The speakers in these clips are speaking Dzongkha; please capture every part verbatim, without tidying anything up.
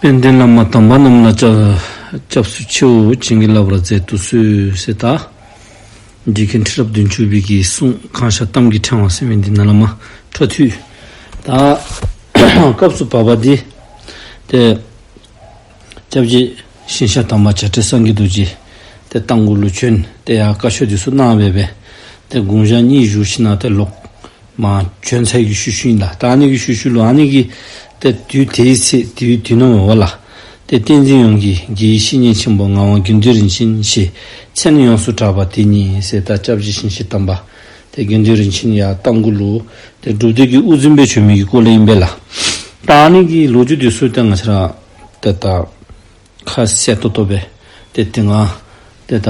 དཔལ་ལྡན་བླ་མ་དམ་པ་རྣམས་ལ་སྐྱབས། སྐྱབས་སུ་མཆིའོ་བྱིན་གྱིས་བརླབ་པར་མཛད་དུ་གསོལ་ཟེར། ད་རྗེ་མཁན་ཁྲི་རབས་བདུན་ཅུ་པའི་གི་གསུང་གང་ཤར་གཏམ་གྱི་ཕྲེང་བ་ཟེར་མི་འདི་ནཱ་ལས་མར་འཕྲོ་མཐུད། ད་སྐབས་སུ་བབ་པ་འདི་ཏེ་སྐྱབས་རྗེ་ཞིང་གཤེགས་དམ་པ་བྱ་བྲལ་སངས་རྒྱས་རྡོ་རྗེ་ཏེ་རྟ་མགོ་ལུ་བྱོན། ཏེ་ཡར་བཀའ་ཆོས་འདི་ཚུ་གནང་སྦེ་སྦེ་ཏེ་དགུང་ཞག་གཉིས་བཞུགས་ཞིནམ་ལས་ཏེ་ལོག་མར་བྱོན་ཚར་བའི་ཤུལ་ཤུལ་ཨིན་ལགས། ད་ཨ་ནི་གི་ཤུལ་ཤུལ་ལུ་ཨ་ནི་གི་ཏེ་དུས་དེའི་ཚེ་དུས་དེ་ནང་བ་ལགས། ཏེ་བསྟན་འཛིན་ཡོངས་ཀྱི་དགེ་བའི་བཤེས་གཉེན་ཆེན་པོ་ངག་དབང་དགེ་འདུན་རིན་ཆེན་ཞེས་མཚན་ཡོངས་སུ་གྲགས་པ་དེ་ཉིད་ཟེར། ད་སྐྱབས་རྗེ་ཞིང་གཤེགས་དམ་པ་ཏེ་དགེ་འདུན་རིན་ཆེན་ཡར་རྟ་མགོ་ལུ་ཏེ་སྒྲུབ་སྡེ་གི་དབུ་འཛིན་སྦེ་བྱོན་མི་གི་སྐོར་ལས་ཨིན་པས་ལགས། ད་ཨ་ནི་གི་ལོ་རྒྱུས་འདི་ཚུ་ཏེ་ང་བཅས་ར་ཏེ་ད་ཁ་གསལ་ཏོག་ཏོ་སྦེ་ཏེ་དེ་སྔ་ཏེ་ད་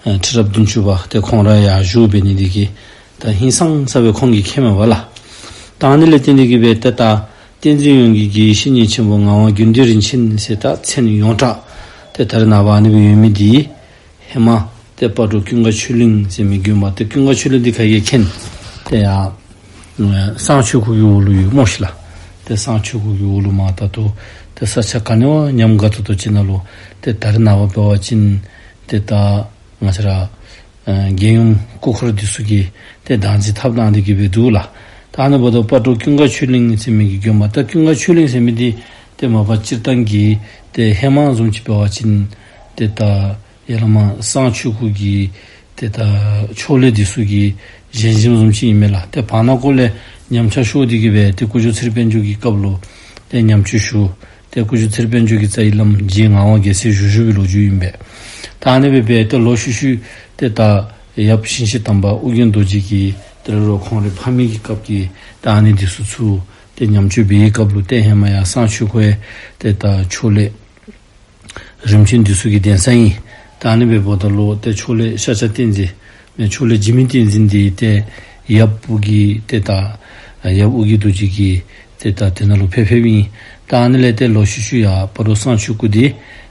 ཨེ་ཁྲི་རབས་བདུན་ཅུ་པ་ཏེ་ཁོང་ར་ཡར་བཞུགས་འབད་ནི་འདི་གིས་ད་ཧིང་སངས་ས་སྦེ་ཁོང་གིས་མཁྱེནམ་མས་པ་ལགས། ད་ཨ་ནི་ལས་བརྟེན་ཏེ་གིས་སྦེ་ཏེ་ད་བསྟན་འཛིན་ཡོངས་ཀྱི་དགེ་བའི་བཤེས་གཉེན་ཆེན་པོ་ངག་དབང་དགེ་འདུན་རིན་ཆེན་ཟེར་ད་མཚན་ཡོངས་གྲགས་ཏེ་ད་རེས་ནངས་པ་ཨ་ནི་སྦེ་ཡོད་མི་འདི་ཧེ་མ་ཏེ་སྤ་གྲོ་ཀུན་དགའ་ཆོས་གླིང་ཟེར་མི་དགོན་པ་ཏེ་ཀུན་དགའ་ཆོས་གླིང་འདི་ག་གིས་མཁྱེན། ཏེ་ཡར་ཨེ་བསང་ཆོས་སྐུ་གི་འོག་ལུ་ཡོད་སྨོ་ཤིག་ལགས། ཏེ་བསང་ཆོས་སྐུ་གི་འོག་ལུ་མར་ད་ལྟོ་ཏེ་ས་ཆ་ག་ནི་བ་ཉམས་དགའ་ཏོག་ཏོ་ཅིག་ནང་ལུ་ཏེ་ད་རེས་ནངས་པ་འབད་བ་ཅིན་ཏེ་ད་ང་བཅས་ར་ཨེ་རྒྱལ་ཡུམ་སྐུ་འཁོར་འདི་ཚུ་གིས་ཏེ་བདག་འཛིན་འཐབ་གནང་སྟེ་གིས་སྦེ་འདུག་ལགས། ད་ཨ་ནི་འབདཝ་ད་སྤ་གྲོ་ཀུན་དགའ་ཆོས་གླིང་ཟེར་མི་གི་དགོན་པ་ད་ཀུན་དགའ་ཆོས་གླིང་ཟེར་མི་འདི་ཏེ་མ་པ་སྤྱིར་བཏང་གི་ཏེ་ཧེ་མ་བཟུམ་ཅིག་འབད་བ་ཅིན་ཏེ་ད་ཡ་ལ་མ་བསང་ཆོས་སྐུ་གི་ཏེ་ད་ཕྱོགས་ལས་འདི་ཚུ་གི་བཞེངས་བཞེངསམ་བཟུམ་ཅིག་ཨིན་མས་ལགས། ཏེ་བར་ན་ཁོ་ལས་ཉམས་ཆག་ཤོར་ཏེ་གིས་སྦེ་ཏེ་སྐུ་ཞབས་ཚེ་རིང་དཔལ་འབྱོར་གྱི་སྐབས་ལུ་ཏེ་ཉམས་བཅོས་ཞུ། ཏེ་སྐུ་ཞབས་ཚེ་རིང་དཔལ་འབྱོར་གྱི་རྩ་བའི་བླམ་རྗེ་ངག་དབང་རྒྱལ་མཚན་བཞུགས་བཞུགས་པའི་ལོ་རྒྱུས་ཨིན་པས། ད་ཨ་ནི་སྦེ་སྦེ་ཏེ་ལོག་ཤུལ་ཤུལ་ཏེ་ད་ཡབ་ཞིང་གཤེགས་དམ་པ་ཨོ་རྒྱན་རྡོ་རྗེ་གིས་ཏེ་རོགས་ཁོང་རའི་ཕ་མེས་ཀྱི་སྐབས་ཀྱི་ད་ཨ་ནི་འདི་ཚུ་ཚུ་ཏེ་ཉམས་བཅོས་འབད་བའི་སྐབས་ལུ་ཏེ་ཧེ་མ་ཡར་བསང་ཆོས་སྐུ་ཡང་ཏེ་ད་ཕྱོགས་ལས་རིམ་བྱོན་འདི་ཚུ་གི་གདན་ས་ཨིན། ད་ཨ་ནི་སྦེ་འབདཝ་ད་ལུ་ཏེ་ཕྱོགས་ལས་ཤཱཀྱ་བསྟན་འཛིན་མེན་ཕྱོགས་ལས་འཇིགས་མེད་བསྟན་འཛིན་འདི་ཏེ་ཡབ་ཨོ་རྒྱན་ཏེ་ད་ཡབ་ཨོ་རྒྱན་རྡོ་རྗེ་གི་ཏེ་ད་དེ་ནང་ལུ་ཕེབས་ཕེབསཔ་ཨིན། ད་ཨ་ནི་ལས་ཏེ་ལོག་ཤུལ་ཤུལ་ཡར་སྤ་རོ་བསང་ཆོས་སྐུ་འདི་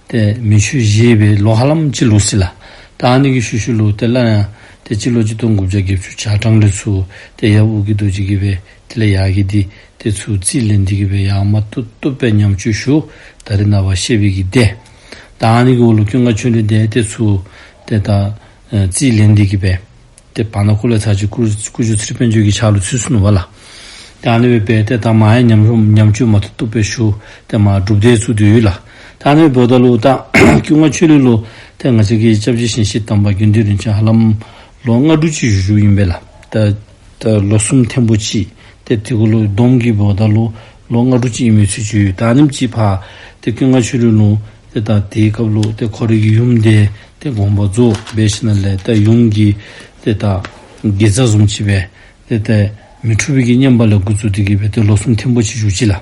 ཏེ་མེ་མཆོད་བཞེས་སྦེ་ལོ་ཧ་ལམ་ཅིག་ལུས་ཅི་ལགས། ད་ཨ་ནི་གི་ཤུལ་ཤུལ་ལུ་ཏེ་སླར་ཡང་ཏེ་སྤྱི་ལོ་ཆིག་སྟོང་དགུ་བརྒྱ་བརྒྱད་ཅུ་གྱ་གྲངས་ལས་ཚུར་ཏེ་ཡབ་ཨོ་རྒྱན་རྡོ་རྗེ་གིས་སྦེ་དེ་ལས་ཡར་གྱི་འདི་ཏེ་ཚུར་རྩིས་ལེན་ཏེ་གིས་སྦེ་ཡར་མ་བཏུབ་བཏུབ་སྦེ་ཉམས་བཅོས་ཞུ། ད་རེས་ནངས་པ་བཤད་པའི་གི་སྡེ། ད་ཨ་ནི་གི་འོག་ལུ་ཀུན་དགའ་ཆོས་གླིང་འདི་ཏེ་ཚུར་ཏེ་ད་ཨེ་རྩིས་ལེན་ཏེ་གིས་སྦེ་ཏེ་བར་ན་ཁོ་ལས་ཚར་ཅིག་སྐུ་སྐུ་ཞབས་ཚེ་རིང་དཔལ་འབྱོར་གྱི་ཕྱག་ལུ་ཚུད་སོ་ནུག་པ་ལགས། ད་ཨ་ནི་སྦེ་སྦེ་ཏེ་ད་མར་ཡང་ཉམས་ཉམས་བཅོས་མ་བཏུབ་བཏུབ་སྦེ་ཞུ། ཏེ་མར་སྒྲུབ་སྡེ་ཚུ་འདི་ཡོད་ལགས། ད་ཨ་ནི་འབདཝ་ད་ལུ་ད་ཀུན་དགའ་ཆོས་གླིང་ལུ་ཏེ་ང་བཅས་ཀྱི་སྐྱབས་རྗེ་ཞིང་གཤེགས་དམ་པ་དགེ་འདུན་རིན་ཆེན་ཧ་ལམ་ལོ་ལྔ་དྲུག་ཅིག་བཞུགས་བཞུགསཔ་ཨིན་པས་ལགས། ད་ད་ལོ་གསུམ་ཐེངས་པོ་ཅིག་ཏེ་དེ་གུ་ལུ་བསྡོམས་ཀྱིས་འབདཝ་ད་ལུ་ལོ་ལྔ་དྲུག་ཅིག་ཨིན་མི་ཚུལ་ཅིག་ཡོད། ད་ཨ་ནེམ་ཅིག་ཕར་ཏེ་ཀུན་དགའ་ཆོས་གླིང་ལུ་ཏེ་ད་དེའི་སྐབས་ལུ་ཏེ་ཁོ་རའི་གི་ཡུམ་འདི་ཏེ་དགོངས་པ་རྫོགས་འབད་ཞིནམ་ལས་ད་ཡུམ་གྱི་ཏེ་ད་དགེ་རྩ་བཟུམ་ཅིག་སྦེ་ཏེ་ད་མི་འཁྲུགས་པའི་གི་བསྙེན་པ་ལས་འགོ་བཙུགས་ཏེ་གིས་སྦེ་ཏེ་ལོ་གསུམ་ཐེངས་པོ་ཅིག་བཞུགས་ཅི་ལགས།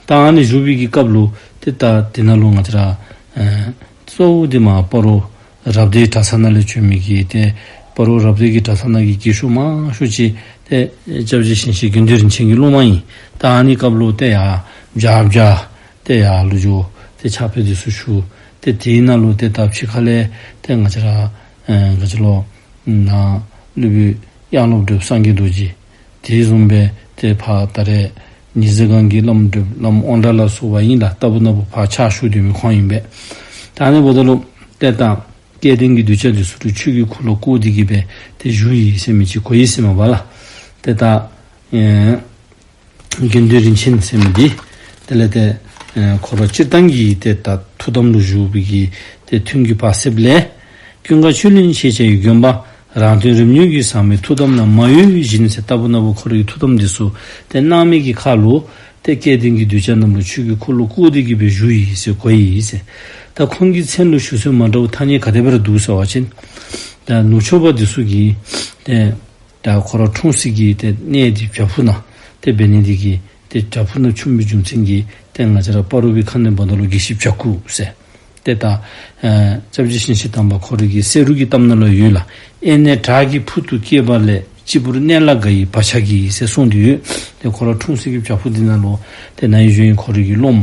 ད་ཨ་ནི་བཞུགས་པའི་གི་སྐབས་ལུ་ཏེ་ད་དེ་ནང་ལུ་ང་བཅས་ར་ཨེ་གཙོ་བོ་འདི་མར་སྤ་རོ་རབ་སྡེའི་གྲྭ་ཚང་ནང་ལས་བྱོན་མི་གི་ཏེ་སྤ་རོ་རབ་སྡེ་གི་གྲྭ་ཚང་ནང་གི་དགེ་ཤོས་མང་ཤོས་ཅིག་ཏེ་སྐྱབས་རྗེ་ཞིང་གཤེགས་དགེ་འདུན་རིན་ཆེན་གྱི་སློབ་མ་ཨིན། ད་ཨ་ནི་སྐབས་ལུ་ཏེ་ཡར་བྱ་བྱ་ཏེ་ཡར་ལུ་འགྱོ། ཏེ་ཕྱག་དཔེ་འདི་ཚུ་ཞུ། ཏེ་དེའི་ནང་ལུ་ཏེ་ད་ཕྱི་ཁ་ལས་ཏེ་ང་བཅས་ར་ཨེ་ག་ཅི་ལོ་ནཱ་སློབ་དཔོན་དབྱངས་སློབ་གྲུབ་སངས་རྒྱས་རྡོ་རྗེ། དེ་བཟུམ་སྦེ་ཏེ་ཕར་ད་རེས་ཉི་ཟེར་སྒང་གི་བླམ་སྒྲུབ་བླམ་དབང་གྲགས་ལ་སོགས་པ་ཨིན་ལགས། ལྟ་བུ་ན་བུ་ཕར་ཕྱག་ཞུ་སྡོད་མི་ཁོང་ཨིན་པས། ད་ཨ་ནི་འབདཝ་ད་ལུ་ཏེ་ད་སྐལ་ལྡན་གྱི་གདུལ་བྱ་འདི་ཚུ་ལུ་ཆོས་ཀྱི་འཁོར་ལོ་བསྐོར་ཏེ་གིས་སྦེ་ཏེ་བཞུགས་ཡི་ཟེར་མི་ཅིག་གོ་ཡི་ཟེར་མས་པ་ལགས། ཏེ་ད་ཨེ་དགེ་འདུན་རིན་ཆེན་ཟེར་མི་འདི་དེ་ལས་ཏེ་ཨེ་ཁོ་ར་སྤྱིར་བཏང་གི་ཏེ་ད་ཐུགས་དམ་ལུ་བཞུགས་པའི་གི་ཏེ་ཐུན་གྱི་བར་གསེབ་ལས་ཀུན་དགའ་ཆོས་གླིང་ཞེས་བྱ་བའི་དགོན་པ་རང་དོན་རིམ་གཉིས་ཀྱི་ཟག་མེད་ཐུགས་དམ་ལ་མ་གཡོས་བཞིན་ཟེར་ལྟ་བུ་ན་བུ་ཁོ་ར་གི་ཐུགས་དམ་འདི་ཚུ་ཏེ་གནང་མི་གི་ཁར་ལུ་ཏེ་སྐལ་ལྡན་གྱི་གདུལ་བྱ་རྣམས་ལུ་ཆོས་ཀྱི་འཁོར་ལོ་བསྐོར་ཏེ་གིས་སྦེ་བཞུགས་ཡི་ཟེར་གོ་ཡི་ཟེར། ད་ཁོང་གི་མཚན་ལུ་ཞུ་སྲོལ་མ་འདྲཝ་ཐ་སྙད་ག་དེ་སྦེ་ར་འདུག་ཟེར་བ་ཅིན་ད་ནུབ་ཕྱོགས་པ་འདི་ཚུ་གིས་ཏེ་ད་ཁོ་ར་འཁྲུངས་ས་གི་ཏེ་གནས་འདི་བྱག་ཕུག་ནང་ཏེ་འབད་ནི་འདི་གིས་ཏེ་བྱག་ཕུག་ནང་བྱོན་པའི་རྒྱུ་མཚན་གྱིས་ཏེ་ང་བཅས་ར་སྤ་རོ་པའི་ཁ་ནས་འབདཝ་ད་ལུ་དགེ་བཤེས་བྱ་རྒོད་ཟེར། ཏེ་ད་ཨེ་སྐྱབས་རྗེ་ཞིང་གཤེགས་དམ་པ་ཁོ་རའི་གི་བསེ་རུ་གི་གཏམ་ནང་ལུ་ཡོད་ལགས། ཨེ་ནས་བྲག་གི་ཕུག་ཏུ་སྐྱེས་པ་ལས། སྤྱིལ་བུར་གནས་ལ་དགའ་ཡི་བག་ཆགས་ཀྱིས་ཟེར་གསུངས་ཏེ་ཡོད། ཏེ་ཁོ་ར་འཁྲུངས་ས་གི་བྱག་ཕུག་འདི་ནང་ལུ་ཏེ་ན་ཧིང་གཞེས་ནིང་ཁོ་རའི་གི་སློབམ་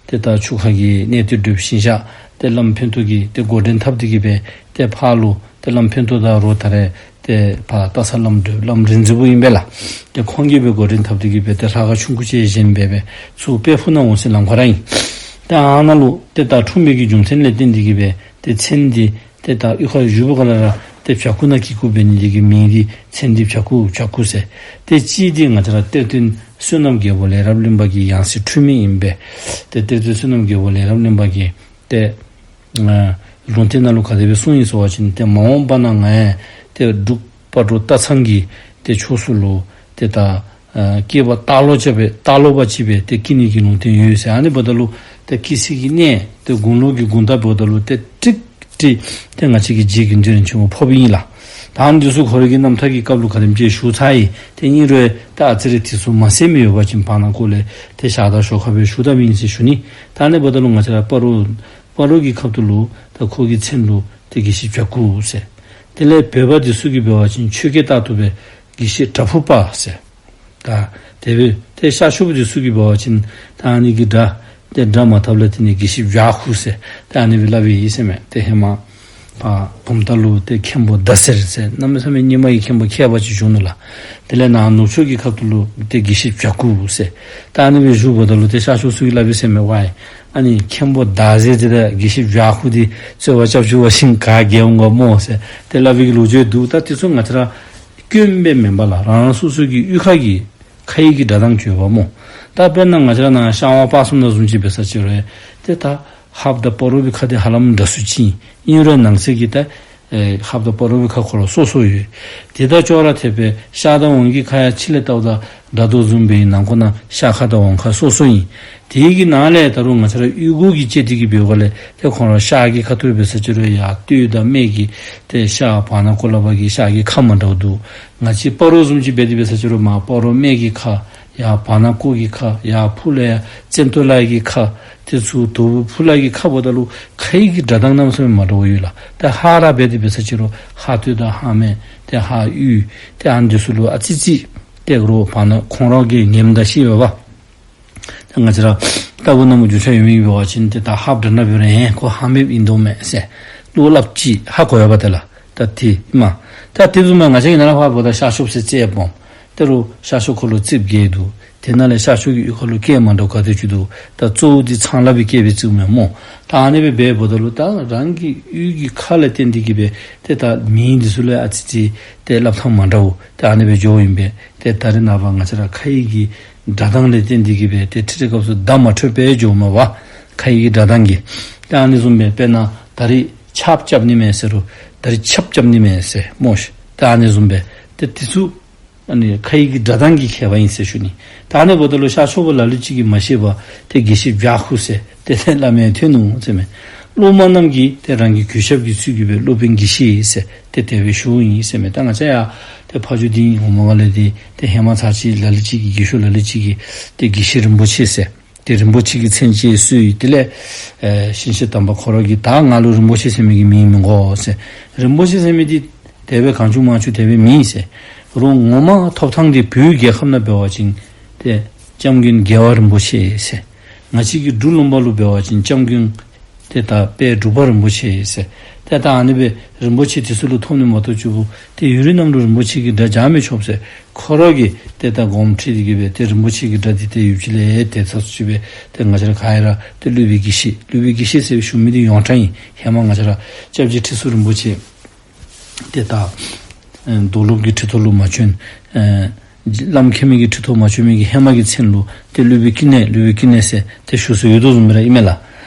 ཏེ་ད་ཆུ་ཁ་གི་གནས་བརྟན་སྒྲོལ་ཞིང་གཤེགས་ཏེ་བླམ་ཕན་ཐོགས་ཀྱིས་ཏེ་འགོ་འདྲེན་འཐབ་སྟེ་གིས་སྦེ་ཏེ་ཕར་ལུ་ཏེ་བླམ་ཕན་ཐོགས་དང་རོགས་ད་རེས་ཏེ་ཕར་སྟག་ཚང་བླམ་སྒྲོལ་བླམ་རིག་འཛིན་པོ་ཨིན་པས་ལགས། ཏེ་ཁོང་གིས་སྦེ་འགོ་འདྲེན་འཐབ་སྟེ་གིས་སྦེ་ཏེ་ལྷ་ཁང་ཆུང་ཀུ་ཅིག་བཞེངས་སྦེ་སྦེ་ཚུར་དཔལ་ཕུག་ནང་འོང་སའི་ལམ་ཁར་ཨིན། ཏེ་ཨ་ནཱ་ལུ་ཏེ་ད་འཁྲུངས་པའི་གི་རྒྱུ་མཚན་ལས་བརྟེན་ཏེ་གི་སྦེ་ཏེ་མཚན་འདི་ཏེ་ད་གཡུས་ཁར་བཞུགས་པའི་སྐབས་ལས་ར་ཏེ་བྱ་ཁུ་ནང་སྐྱེས་ཁུ་འབད་ནི་དེ་གིས་མིང་འདི་མཚན་འདི་བྱ་ཁུ་བྱ་ཁུ་ཟེར། ཏེ་གཅིག་འདི་ང་བཅས་ར་གཏེར་སྟོན་བསོད་ནམས་རྒྱལ་པོ་ལས་རབ་གླིང་པ་གི་ཡང་སྲིད་འཁྲུལ་མེད་ཨིན་པས། ཏེ་གཏེར་སྟོན་བསོད་ནམས་རྒྱལ་པོ་ལས་རབ་གླིང་པ་གིས་ཏེ་ཨ་ལུང་བསྟན་ནང་ལུ་ག་དེ་སྦེ་གསུངས་ཡི་ཟེར་བ་ཅིན་ཏེ་མ་འོངས་པ་ན་ང་ཡང་ཏེ་འབྲུག་སྤ་གྲོ་སྟག་ཚང་གི་ཏེ་ཕྱོགས་སུ་ལུ་ཏེ་ད་ཨ་སྐྱེས་པ་སྟག་ལོ་ཅིག་སྦེ་སྟག་ལོ་པ་ཅིག་སྦེ་ཏེ་སྐྱེ་ནི་གི་ལུང་བསྟན་ཡོད་ཟེར། ཨ་ནི་འབདཝ་ད་ལུ་ཏེ་སྐྱེ་ས་གི་གནས་ཏེ་དགུང་ལོ་གི་དགུང་ཟླ་འབདཝ་ད་ལུ་ཏེ་ཀྲིག་ཀྲི་ཏེ་ང་བཅས་ཀྱི་རྗེ་དགེ་འདུན་རིན་ཆེན་ཕོགཔ་ཨིན་ལགས། ད་ཨ་ནི་འདི་ཚུ་ཁོ་རའི་གི་རྣམ་ཐར་གྱི་སྐབས་ལུ་ག་དེམ་ཅིག་ཞུ་ཚར་ཡི། ཏེ་ཨིན་རུང་ད་ཨ་ཙི་རེ་དེ་ཚུ་མ་གསན་མི་ཡོད་པ་ཅིན་བར་ན་ཁོ་ལས་ཏེ་ཞག་དང་ཞོར་ཁ་སྦེ་ཞུ་ད་མི་ཨིན་ཟེར་ཞུ་ནི། ད་ཨ་ནི་འབདཝ་ད་ལུ་ང་བཅས་ར་སྤ་རོ་སྤ་རོ་གི་ཁ་ཐུག་ལུ་ད་ཁོ་གི་མཚན་ལུ་ཏེ་དགེ་བཤེས་བྱ་ཁུ་ཟེར། དེ་ལས་བོད་པ་འདི་ཚུ་གིས་འབད་བ་ཅིན་ཆོས་སྐད་ལྟར་དུ་སྦེ་དགེ་བཤེས་བྲག་ཕུག་པ་ཟེར། ད་དེ་སྦེ་ཏེ་ཤར་ཕྱོགས་པ་འདི་ཚུ་གིས་འབད་བ་ཅིན་ད་ཨ་ནི་གི་སྒྲ་ཏེ་སྒྲ་མ་འཐབ་ལས་བརྟེན་ནས་དགེ་བཤེས་བྱ་ཁུ་ཟེར་ཏེ་ཨ་ནི་སྦེ་སླབ་ཨིན་ཟེར་མས། ཏེ་ཧེ་མ་ཕར་བུམ་ཐང་ལུ་ཏེ་མཁན་པོ་ཟླ་ཟེར་ཟེར་གནམ་མེད་ས་མེད་རྙིང་མ་གི་མཁན་པོ་མཁས་པ་ཅིག་བྱུང་ནུག་ལགས། དེ་ལས་ནཱ་ནུབ་ཕྱོགས་ཀྱི་ཁ་ཐུག་ལུ་ཏེ་དགེ་བཤེས་བྱ་ཁུ་ཟེར་ཏེ་ཨ་ནི་སྦེ་ཞུཝ་ད་ལུ་ཏེ་ཤར་ཕྱོགས་ཚུ་གིས་སླབ་ཨིན་ཟེར་མས། ཝའི་ཨ་ནི་མཁན་པོ་ཟླ་ཟེར་དེ་དང་དགེ་བཤེས་བྱ་ཁུ་འདི་རྩོད་པ་རྐྱབ་བཅུག་པ་ཅིན་ག་རྒྱལ་འོང་ག་སྨོ་ཟེར་ཏེ་སླབ་པའི་གི་ལོ་རྒྱུས་འདུག། ད་དེ་ཚུ་ང་བཅས་ར་སྐྱོན་སྦེ་མེན་པ་ལགས། རང་རང་སོ་སོ་གི་གཡུས་ཁ་གི་ཁ་ཡི་གི་སྒྲ་གདངས་བརྗོད་པ་སྨོ། ད་དཔེར་ན་ང་བཅས་ར་ནཱ་ཤར་ཝང་སྤ་གསུམ་ནང་བཟུམ་ཅིག་འབད་ས་ཅིག་རུང་ཏེ་ད་ཧཱཔ་དང་སྤ་རོ་པའི་ཁ་འདི་ཧ་ལམ་འདྲ་སུ་ཅིག་ཨིན། ཨིན་རུང་ནང་གསེས་ཀྱི་ད་ཨེ་ཧཱཔ་དང་སྤ་རོ་པའི་ཁ་ཁོ་ར་སོ་སོ་ཡོད། དེ་དང་ཅོག་ར་འཐདཔ་སྦེ་ཤར་དང་ཝང་གི་ཁ་ཡང་ཕྱི་ལས་བལྟཝ་ད་འདྲ་དོ་བཟུམ་སྦེ་ནང་ཁོག་ནང་ཤར་ཁ་དང་ཝང་ཁ་སོ་སོ་ཨིན། དེ་གི་ནང་ལས་ད་རུང་ང་བཅས་ར་གཡུས་སྒོ་གི་བཅད་དེ་གི་འབདཝ་ལས་ཏེ་ཁོང་ར་ཤར་གྱི་ཁ་ཐུག་འབད་ས་ཅིག་རུང་ཡར་སྟོད་དང་སྨད་ཀྱི་ཏེ་ཤར་བར་ན་ཀོ་ལ་བ་གི་ཤར་གྱི་ཁ་མ་འདྲཝ་འདུག། ང་བཅས་སྤ་རོ་བཟུམ་ཅིག་འབད་དེ་འབད་ས་ཅིག་རུང་མར་སྤ་རོ་སྨད་ཀྱི་ཁ་ཡར་བར་ན་ཀོ་གི་ཁ་ཡར་ཕུ་ལས་ཡར་བཙན་ཏོ་ལ་གི་ཁ་དེ་ཚུ་དོ་བུ་ཕུ་ལ་གི་ཁ་འབདཝ་ད་ལུ་ཁ་ཡི་གི་སྒྲ་གདངས་གནམ་མེད་ས་མེད་མ་འདྲཝ་ཡོད་ལགས། ཏེ་ཧཱ་ར་འབད་དེ་འབད་ས་ཅིག་རུང་ཧཱ་སྟོད་དང་ཧཱ་སྨད་ཏེ་ཧཱ་དབུས་ཏེ་ཨ་ནི་འདི་ཚུ་ལུ་ཨ་ཙི་ཙི་ཏེ་རོགས་བར་ན་ཁོང་ར་གིས་ཉམས་ད་ཤེས་པས་པ། ད་ང་བཅས་ར་ལྟ་བུ་ན་མོ་རྒྱུས་ཆ་ཡོད་མི་འབད་བ་ཅིན་ཏེ་ད་ཧཱཔ་འདྲ་ན་འབད་རུང་ཧེ་ཁོ་ཧཱ་སྨདཔ་ཨིན་དོ་མས་ཟེར་ལོག་སླབ་ཅི་ཧ་གོ་ཡོད་པ་ཏེ་ལགས། ད་དེ་མ་ད་དེ་བཟུམ་མ་ང་བཅས་ཀྱི་ནཱ་ལས་ཕར་འབདཝ་ད་ཤར་ཕྱོགས་ཟེར་རྩེ་སྦོམ། ཏེ་རོགས་ཤར་ཕྱོགས་ཁོ་ལུ་རྩིགཔ་བརྒྱད་འདུག། དེ་ནང་ལས་ཤར་ཕྱོགས་ཀྱི་གཡུས་ཁ་ལུ་སྐད་མ་འདྲཝ་ག་དེ་ཅིག་འདུག། ད་གཙོ་བོ་འདི་ཚངས་ལ་བའི་སྐད་སྦེ་རྩིཝ་མས་སྨོ། ད་ཨ་ནི་སྦེ་འབདཝ་ད་ལུ་ད་རང་གི་གཡུས་ཀྱི་ཁ་ལས་བརྟེན་ཏེ་གི་སྦེ་ཏེ་ད་མིང་འདི་ཚུ་ལུ་ཨ་ཙི་ཙི་ཏེ་སླབ་ཐངས་མ་འདྲཝ་ཏེ་ཨ་ནི་སྦེ་འགྱོཝ་ཨིན་པས། ཏེ་ད་རེས་ནངས་པ་ང་བཅས་ར་ཁ་ཡི་གི་སྒྲ་གདངས་ལས་བརྟེན་ཏེ་གི་སྦེ་ཏེ་ཁྲིད་ཁྲིད་སྐབས་སུ་བརྡ་མ་འཕྲོད་པས་འགྱོཝ་མས་པ། ཁ་ཡི་གི་སྒྲ་གདངས་ཀྱིས། ཏེ་ཨ་ནི་བཟུམ་སྦེ་དཔེར་ན་ད་རིས་ཆབ་རྐྱབ་ནི་མས་ཟེར་རུང་ད་རིས་ཆབ་རྐྱབ་ནི་མས་ཟེར་སྨོ་ཤིག། ཏེ་ཨ་ནི་བཟུམ་སྦེ་ཏེ་དེ་ཚུ་ཨ་ནི་ཁ་ཡི་གི་སྒྲ་གདངས་ཀྱི་ཁྱད་པར་ཨིན་ཟེར་ཞུ་ནི། ད་ཨ་ནི་འབདཝ་ད་ལུ་ཤར་ཕྱོགས་པ་ལ་ལུ་ཅིག་གིས་མ་ཤེས་པར་ཏེ་དགེ་བཤེས་བྱ་ཁུ་ཟེར་ཏེ་སླབ་མི་ཐོན་ནུག་ཟེར་མས། སློབ་མ་རྣམས་ཀྱིས་ཏེ་རང་གི་གུས་ཞབས་ཀྱི་ཚུལ་གྱིས་སྦེ་སློབ་དཔོན་དགེ་བཤེས་ཟེར་ཏེ་དེ་སྦེ་ཞུཝ་ཨིན་ཟེར་མས། ད་ང་བཅས་ཡང་ཏེ་ཕ་ཇོ་འདི་ངོ་མ་ག་ལས་ཏེ་ཏེ་ཧེ་མ་ཚར་ཅིག་ལ་ལུ་ཅིག་གིས་དགེ་ཤོས་ལ་ལུ་ཅིག་གིས་ཏེ་དགེ་བཤེས་རིན་པོ་ཆེ་ཟེར་ཏེ་རིན་པོ་ཆེ་གི་མཚན་ཅིག་གསོལ་ཡི། དེ་ལས་ཨེ་ཞིང་གཤེགས་དམ་པ་ཁོ་ར་གིས་ད་ང་ལུ་རིན་པོ་ཆེ་ཟེར་མི་གི་མིང་མི་དགོ་ཟེར། རིན་པོ་ཆེ་ཟེར་མི་འདི་དེ་སྦེ་གང་བྱུང་མང་བྱུང་དེ་སྦེ་མེན་ཟེར། རོགས་ངོ་མ་ཐོབ་ཐངས་འདི་བོད་རྒྱལ་ཁབ་ནང་འབད་བ་ཅིན་ཏེ་སྐྱབས་མགོན་རྒྱལ་བ་རིན་པོ་ཆེ་ཟེར། ང་བཅས་ཀྱི་འབྲུག་ལུང་པ་ལུ་འབད་བ་ཅིན་སྐྱབས་མགོན་ཏེ་ད་དཔལ་འབྲུག་པ་རིན་པོ་ཆེ་ཟེར། ཏེ་ད་ཨ་ནི་སྦེ་རིན་པོ་ཆེ་དེ་ཚུ་ལུ་ཐོབ་ནི་མ་གཏོགས་ཅིག་པོ་ཏེ་ཡུན་རིང་ནམ་རུང་རིན་པོ་ཆེ་གི་སྒྲ་རྒྱག་མི་ཆོགཔ་ཟེར་ཁོ་ར་གིས་ཏེ་ད་དགོངསམ་ཁྲེལ་ཏེ་གི་སྦེ་ཏེ་རིན་པོ་ཆེ་གི་སྒྲ་འདི་ཏེ་ཡུདཔ་ཅིག་ལས་ཏེ་ཚ་སུ་ཅིག་སྦེ་ཏེ་ང་བཅས་ར་ག་ར་ཏེ་སློབ་དཔོན་དགེ་བཤེས་སློབ་དཔོན་དགེ་བཤེས་ཟེར་ཞུ་མི་འདི་ཡོངས་གྲགས་ཨིན། ཧེ་མ་ང་བཅས་ར་སྐྱབས་རྗེ་ཁྲི་ཟུར་རིན་པོ་ཆེ་ཏེ་ད་ཨེ་རྡོར་སློབ་ཀྱི་ཁྲི་ཐོག་ལུ་མ་བྱོན། ཨེ་བླམ་མཁྱེན་མི་གི་ཁྲི་ཐོག་མ་བྱོན་མི་གི་ཧེ་མ་གི་མཚན་ལུ་ཏེ་སློབ་དཔོན་ཀུན་ནས་སློབ་དཔོན་ཀུན་ནས་ཟེར་ཏེ་ཞུ་སྲོལ་ཡོད་དོ་བཟུམ་སྦེ་ར་ཨིན་མས་ལགས།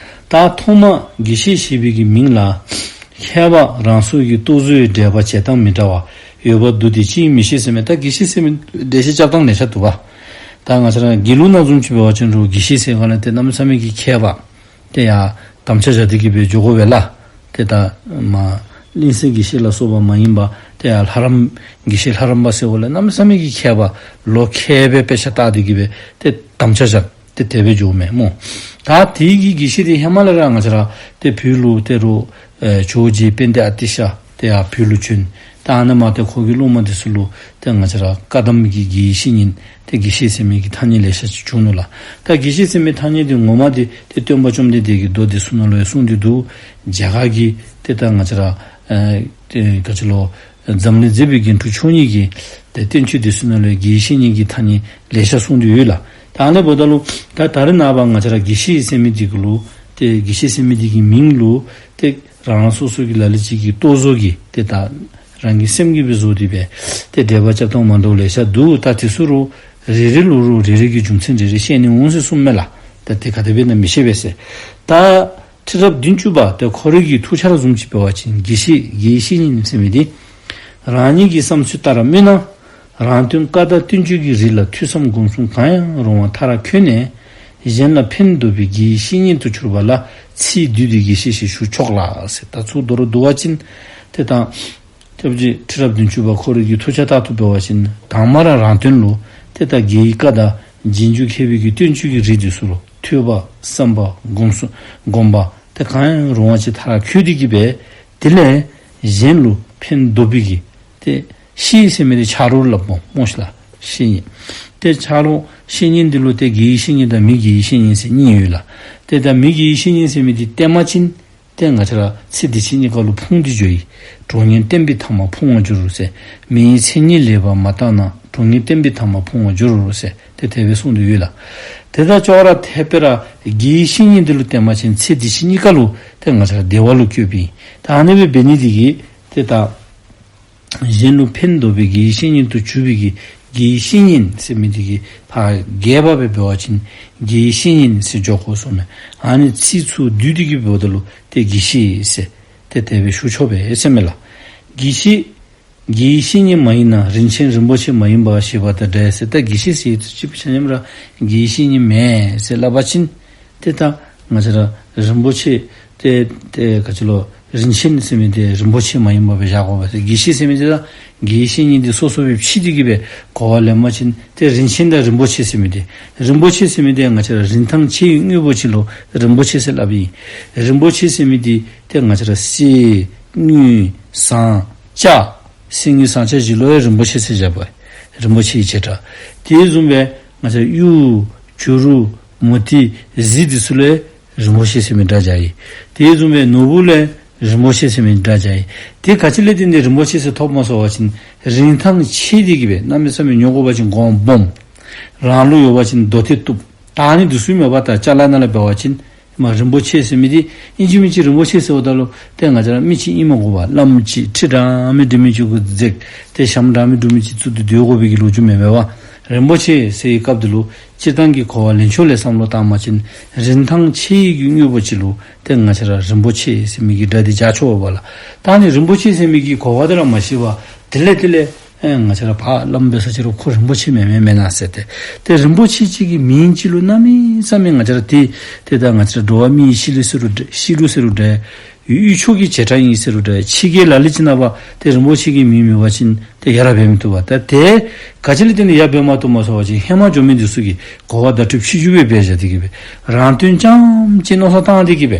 ད་ཐོག་མར་དགེ་བཤེས་ཞེས་པའི་གི་མིང་ལ་མཁས་པ་རང་སོའི་གི་རྟོག་བཟོའི་འགྲེལ་པ་བྱེད་སྟངས་མི་འདྲ་བ་ཡོད་པར་འདུག་སྟེ་ཅིས་མི་ཤེས་ཟེར་མས། ད་དགེ་བཤེས་ཟེར་མི་འགྲེལ་བཤད་རྐྱབ་སྟངས་ལེ་ཤ་འདུག་པ། ད་ང་བཅས་ར་དགེ་ལུགས་ནང་བཟུམ་ཅིག་འབད་བ་ཅིན་རུང་དགེ་བཤེས་ཟེར་ག་ལས་ཏེ་གནམ་མེད་ས་མེད་ཀྱི་མཁས་པ་ཏེ་ཡར་དམ་བཅའ་བཞག་སྟེ་གི་སྦེ་འགྱོ་དགོ་པས་ལགས། ཏེ་ད་མ་གླིང་བསྲེ་དགེ་བཤེས་ལ་སོགས་པ་མ་ཡིན་པ་ཏེ་ཡར་ལྷ་རམས་དགེ་བཤེས་ལྷ་རམས་པ་ཟེར་བ་ལས་གནམ་མེད་ས་མེད་ཀྱི་མཁས་པ་ལོ་མཁས་པའི་དཔེ་ཆ་བལྟ་སྟེ་གི་སྦེ་ཏེ་དམ་བཅའ་བཞག་སྟེ་དེ་སྦེ་འགྱོཝ་མས་སྨོ། ད་དེ་གི་དགེ་བཤེས་འདི་ཧེ་མ་ལས་ར་ང་བཅས་ར་ཏེ་བོད་ལུ་ཏེ་རོགས་ཨེ་ཇོ་བོ་རྗེ་དཔལ་ལྡན་ཨ་ཏི་ཤ་ཏེ་ཡར་བོད་ལུ་བྱོན། ད་ཨ་ནཱ་མར་ཏེ་ཁོ་གི་སློབ་མ་འདི་ཚུ་ལུ་ཏེ་ང་བཅས་ར་བཀའ་གདམས་ཀྱི་དགེ་བའི་བཤེས་གཉེན་ཏེ་དགེ་བཤེས་ཟེར་མི་གི་ཐ་སྙད་ལེ་ཤ་ཅིག་བྱུང་ནུག་ལགས། ད་དགེ་བཤེས་ཟེར་མི་ཐ་སྙད་འདི་ངོ་མ་འདི་ཏེ་སྟོན་པ་བཅོམ་ལྡན་འདས་ཀྱི་མདོ་སྡེ་གསུམ་ནང་ལུ་ཡང་གསུངས་ཏེ་འདུག། རྒྱ་གར་གྱི་ཏེ་ད་ང་བཅས་ར་ཨེ་ཏེ་ག་ཅི་ལོ་འཛམ་གླིང་མཛེས་པའི་རྒྱན་དྲུག་མཆོག་གཉིས་ཀྱི་ཏེ་བསྟན་བཅོས་སྡེ་ཚན་ནང་ལུ་ཡང་དགེ་བའི་བཤེས་གཉེན་གྱི་ཐ་སྙད་ལེ་ཤ་གསུངས་ཏེ་ཡོད་ལགས། ད་ཨ་ནི་འབདཝ་ད་ལུ་ད་ད་རེས་ནངས་པ་ང་བཅས་ར་དགེ་བཤེས་ཟེར་མི་འདི་གུ་ལུ་ ཏེ་དགེ་བཤེས་ཟེར་མི་འདི་གི་མིང་ལུ་ཏེ་རང་རང་སོ་སོ་གི་ལ་ལུ་ཅིག་གིས་ལྟོ་བཟོ་གི་ཏེ་ད་རང་གི་སེམས་ཀྱིས་སྦེ་བཟོ་སྟེ་སྦེ་ཏེ་འགྲེལ་པ་རྐྱབ་ཐངས་མ་འདྲཝ་ལེ་ཤ་འདུག། ད་དེ་ཚུ་རུང་རེ་རེ་ལུ་རུང་རེ་རེ་གི་རྒྱུ་མཚན་རེ་རེ་བཤད་ནི་འོང་ཟེར་གསུངམ་མས་ལགས། ད་དེ་ག་དེ་སྦེ་ཨིན་ན་མི་ཤེས་པས་ཟེར། ད་ཁྲི་རབས་བདུན་ཅུ་པ་ཏེ་ཁོ་རའི་གི་ཐུགས་འཆར་བཟུམ་ཅིག་འབད་བ་ཅིན་དགེ་བཤེས་དགེ་བའི་བཤེས་གཉེན་ཟེར་མི་འདི་རང་ཉིད་ཀྱི་བསམ་ཚུལ་ལྟར་སྨོས་ན། རང་དོན་བཀའ་དང་བསྟན་བཅོས་ཀྱི་རིགས་ལ་ཐོས་བསམ་སྒོམ་གསུམ་གང་ཡང་རུང་བ་མཐར་འཁྱོལ་ནས། གཞན་ལ་ཕན་འདོགས་པའི་དགེ་བའི་བཤེས་གཉེན་དུ་གྱུར་པ་ལ་ཚེ་འདི་དུས་དགེ་བཤེས་ཞེས་ཞུ་ཆོག་ལགས་ཟེར། ད་ཚུར་མདོར་བསྡུ་བ་ཅིན་ཏེ་ད་ཐེག་པ་ཆེན་ཁྲི་རབས་བདུན་ཅུ་པ་ཁོ་རའི་གི་ཐུགས་འཆར་ལྟར་དུ་འབད་བ་ཅིན་དང་པ་ར་རང་དོན་ལུ་ཏེ་ད་དགེ་བའི་བཀའ་དང་རྗེས་འཇུག་མཁས་པའི་གི་བསྟན་བཅོས་ཀྱི་རིགས་འདི་ཚུ་ལུ་ཐོས་པ་བསམ་པ་སྒོམ་གསུམ་སྒོམ་པ་ཏེ་གང་ཡང་རུང་བ་ཅིག་མཐར་འཁྱོལ་ཏེ་གི་སྦེ་དེ་ལས་གཞན་ལུ་ཕན་འདོགས་པའི་གི་ཏེ་བཤེས་ཟེར་མི་འདི་ཆ་རོགས་ལུ་སླབ་སྨོ་ཤིག་ལགས། བཤེས་གཉེན། ཏེ་ཆ་རོགས་བཤེས་གཉེན་འདི་ལུ་ཏེ་དགེ་བའི་བཤེས་གཉེན་དང་མི་དགེ་བའི་བཤེས་གཉེན་ཟེར་གཉིས་ཡོད་ལགས། ཏེ་ད་མི་དགེ་བའི་བཤེས་གཉེན་ཟེར་མི་འདི་བསྟེན་པ་ཅིན་ཏེ་ང་བཅས་ར་ཚེ་འདི་ཕྱི་གཉིས་ཀ་ལུ་ཕུང་སྟེ་འགྱོཝ་ཨིན། གྲོགས་ངན་བསྟེན་པའི་ཐ་མ་ཕུང་བར་འགྱུར་རོ་ཟེར། མི་ཡི་མཚན་ཉིད་ལེགས་པར་མ་བརྟགས་ན། གྲོགས་ངན་བསྟེན་པའི་ཐ་མ་ཕུང་བར་འགྱུར་རོ་ཟེར་ཏེ་དེ་སྦེ་གསུངས་ཏེ་ཡོད་ལགས། ཏེ་ད་ཅོག་ར་འཐདཔ་སྦེ་ར་དགེ་བའི་བཤེས་གཉེན་འདི་ལུ་བསྟེན་པ་ཅིན་ཚེ་འདི་ཕྱི་གཉིས་ཀ་ལུ་ཏེ་ང་བཅས་ར་བདེ་བ་ལུ་བཀོད་པའི་ཨིན། ད་ཨ་ནི་སྦེ་འབད་ནི་འདི་གིས་ཏེ་ད་གཞན་ལུ་ཕན་འདོགས་པའི་དགེ་བའི་བཤེས་གཉེན་དུ་གྱུར་པའི་གི་དགེ་བའི་བཤེས་གཉེན་ཟེར་མི་འདི་གི་ཕར་རྒྱས་པ་སྦེ་འབད་བ་ཅིན་དགེ་བའི་བཤེས་གཉེན་ཟེར་འཇོག་དགོ་གསུངམ་མས། ཨ་ནི་ཚིག་ཚུ་བསྡུས་ཏེ་གི་འབདཝ་ད་ལུ་ཏེ་དགེ་བཤེས་ཟེར་ཏེ་དེ་སྦེ་ཞུ་ཆོག་པས་ཟེར་མས་ལགས། དགེ་བཤེས་དགེ་བའི་བཤེས་གཉེན་མ་ཡིན་ན། རིན་ཆེན་རིན་པོ་ཆེ་མ་ཡིན་པ་ཞེས་པ་དང་འདྲ་ཟེར། ད་དགེ་བཤེས་ཟེར་ཡི་ཚུ་ཅིག་ཆ་མཉམ་ར་དགེ་བའི་བཤེས་གཉེན་མེན་ཟེར་སླབ་པ་ཅིན་ཏེ་ད་ང་བཅས་ར་རིན་པོ་ཆེ་ཏེ་ཏེ་ག་ཅི་ལོ་རིན་ཆེན་ཟེར་མི་འདི་རིན་པོ་ཆེ་མ་ཡིན་པ་སྦེ་བཞག་དགོ་པས་ཟེར། དགེ་བཤེས་ཟེར་མི་འདི་ད་དགེ་བའི་བཤེས་གཉེན་འདི་སོ་སོ་སྦེ་ཕྱེ་སྟེ་གི་སྦེ་གོ་བ་ལེན་པ་ཅིན་ཏེ་རིན་ཆེན་དང་རིན་པོ་ཆེ་ཟེར་མི་འདི་རིན་པོ་ཆེ་ཟེར་མི་འདི་ང་བཅས་ར་རིན་ཐང་ཆེ་བའི་དངོས་པོ་ཅིག་ལུ་རིན་པོ་ཆེ་ཟེར་སླབ་ཨིན། རིན་པོ་ཆེ་ཟེར་མི་འདི་ཏེ་ང་བཅས་ར་གསེར་དངུལ་ཟངས་ལྕགས་གསེར་དངུལ་ཟངས་ལྕགས་བཞི་ལུ་ཡང་རིན་པོ་ཆེ་ཟེར་བཞག་པས། རིན་པོ་ཆེའི་བྱེ་བྲག། དེ་བཟུམ་སྦེ་ང་བཅས་གཡུ་བྱུ་རུ་མུ་ཏིག་གཟི་འདི་ཚུ་ལུ་ཡང་རིན་པོ་ཆེ་ཟེར་མི་སྒྲ་བཞག་ཡི། དེ་བཟུམ་སྦེ་ནོར་བུ་ལུ་ཡང་རིན་པོ་ཆེ་ཟེར་མི་སྒྲ་བཞག་ཡི། དེ་ག་ཅི་ལས་བརྟེན་ཏེ་རིན་པོ་ཆེ་ཟེར་ཐོབ་སྨོ་ཟེར་བ་ཅིན་རིན་ཐང་ཆེ་སྟེ་གི་སྦེ་གནམ་མེད་ས་མེད་ཉོ་དགོ་པ་ཅིན་གོང་སྦོམ། རང་ལུ་ཡོད་པ་ཅིན་རྡོ་ཏེ་བཏུབ། ད་ཨ་ནི་འདི་ཚུ་མེན་པར་ད་ཅ་ལ་ནང་ལས་འབད་བ་ཅིན་མ་རིན་པོ་ཆེ་ཟེར་མི་འདི་ཨིན་ཅི་མིན་ཅི་རིན་པོ་ཆེ་ཟེརཝ་ད་ལུ་ཏེ་ང་བཅས་ར་མི་ཅིག་ཨིན་མ་དགོ་པས། བླམ་ཅིག་ཁྲི་འདྲ་མི་འདྲ་མི་ཅིག་གུ་འཛེགས་ཏེ་ཞྭམོ་འདྲ་མི་འདྲ་མི་ཅིག་བཙུགས་ཏེ་སྡོད་དགོ་པའི་གི་ལོ་རྒྱུས་མེན་པས་པ། རིན་པོ་ཆེ་ཟེར་བའི་སྐབས་འདི་ལུ་སྤྱིར་བཏང་གི་གོ་བ་ལེན་ཕྱོགས་ལས་བསམ་བློ་བཏང་པ་ཅིན་རིན་ཐང་ཆེ་བའི་གི་དངོས་པོ་ཅིག་ལུ་ཏེ་ང་བཅས་ར་རིན་པོ་ཆེ་ཟེར་མི་གི་སྒྲ་འདི་བཞག་ཆོག་པས་ལགས། ད་ཨ་ནི་རིན་པོ་ཆེ་ཟེར་མི་གི་གོ་བ་འདི་ར་མ་ཤེས་པར་དེ་ལས་དེ་ལས་ཨེ་ང་བཅས་ར་ཕར་སླབ་འབད་ས་ཅིག་རུང་ཁོ་རིན་པོ་ཆེ་མེན་མེན་མེན་ན་ཟེར་ཏེ། ཏེ་རིན་པོ་ཆེ་ཅིག་གི་མིང་ཅིག་ལུ་གནམ་མེད་ས་མེད་ང་བཅས་ར་ཏེ་ཏེ་ད་ང་བཅས་ར་འགྲོ་བ་མིའི་གཤིས་ལུགས་ཟེར་རུང་འདྲ་གཤིས་ལུགས་ཟེར་རུང་འདྲ་ཡུལ་ཕྱོགས་ཀྱི་བྱེ་བྲག་ཨིན་ཟེར་རུང་འདྲ་ཕྱི་རྒྱལ་ལ་ལུ་ཅིག་ནང་པ་ཏེ་རིན་པོ་ཆེ་གི་མིང་མེད་པ་ཅིན་ཏེ་ཡ་རབས་འབད་མི་བཏུབ་པས། ད་ཏེ་ག་ཅི་ལས་བརྟེན་ཏེ་ཡ་རབས་འབད་མ་བཏུབ་སྨོ་ཟེར་བ་ཅིན་ཧེ་མ་འགྱོ་མི་འདི་ཚུ་གིས་གོ་བ་བརྡ་སྤྲོད་ཕྱི་འགྱུར་སྦེ་འབད་བཞག་སྟེ་གི་སྦེ་རང་དོན་རྐྱངམ་ཅིག་མནོ་བསམ་བཏང་སྟེ་གི་སྦེ་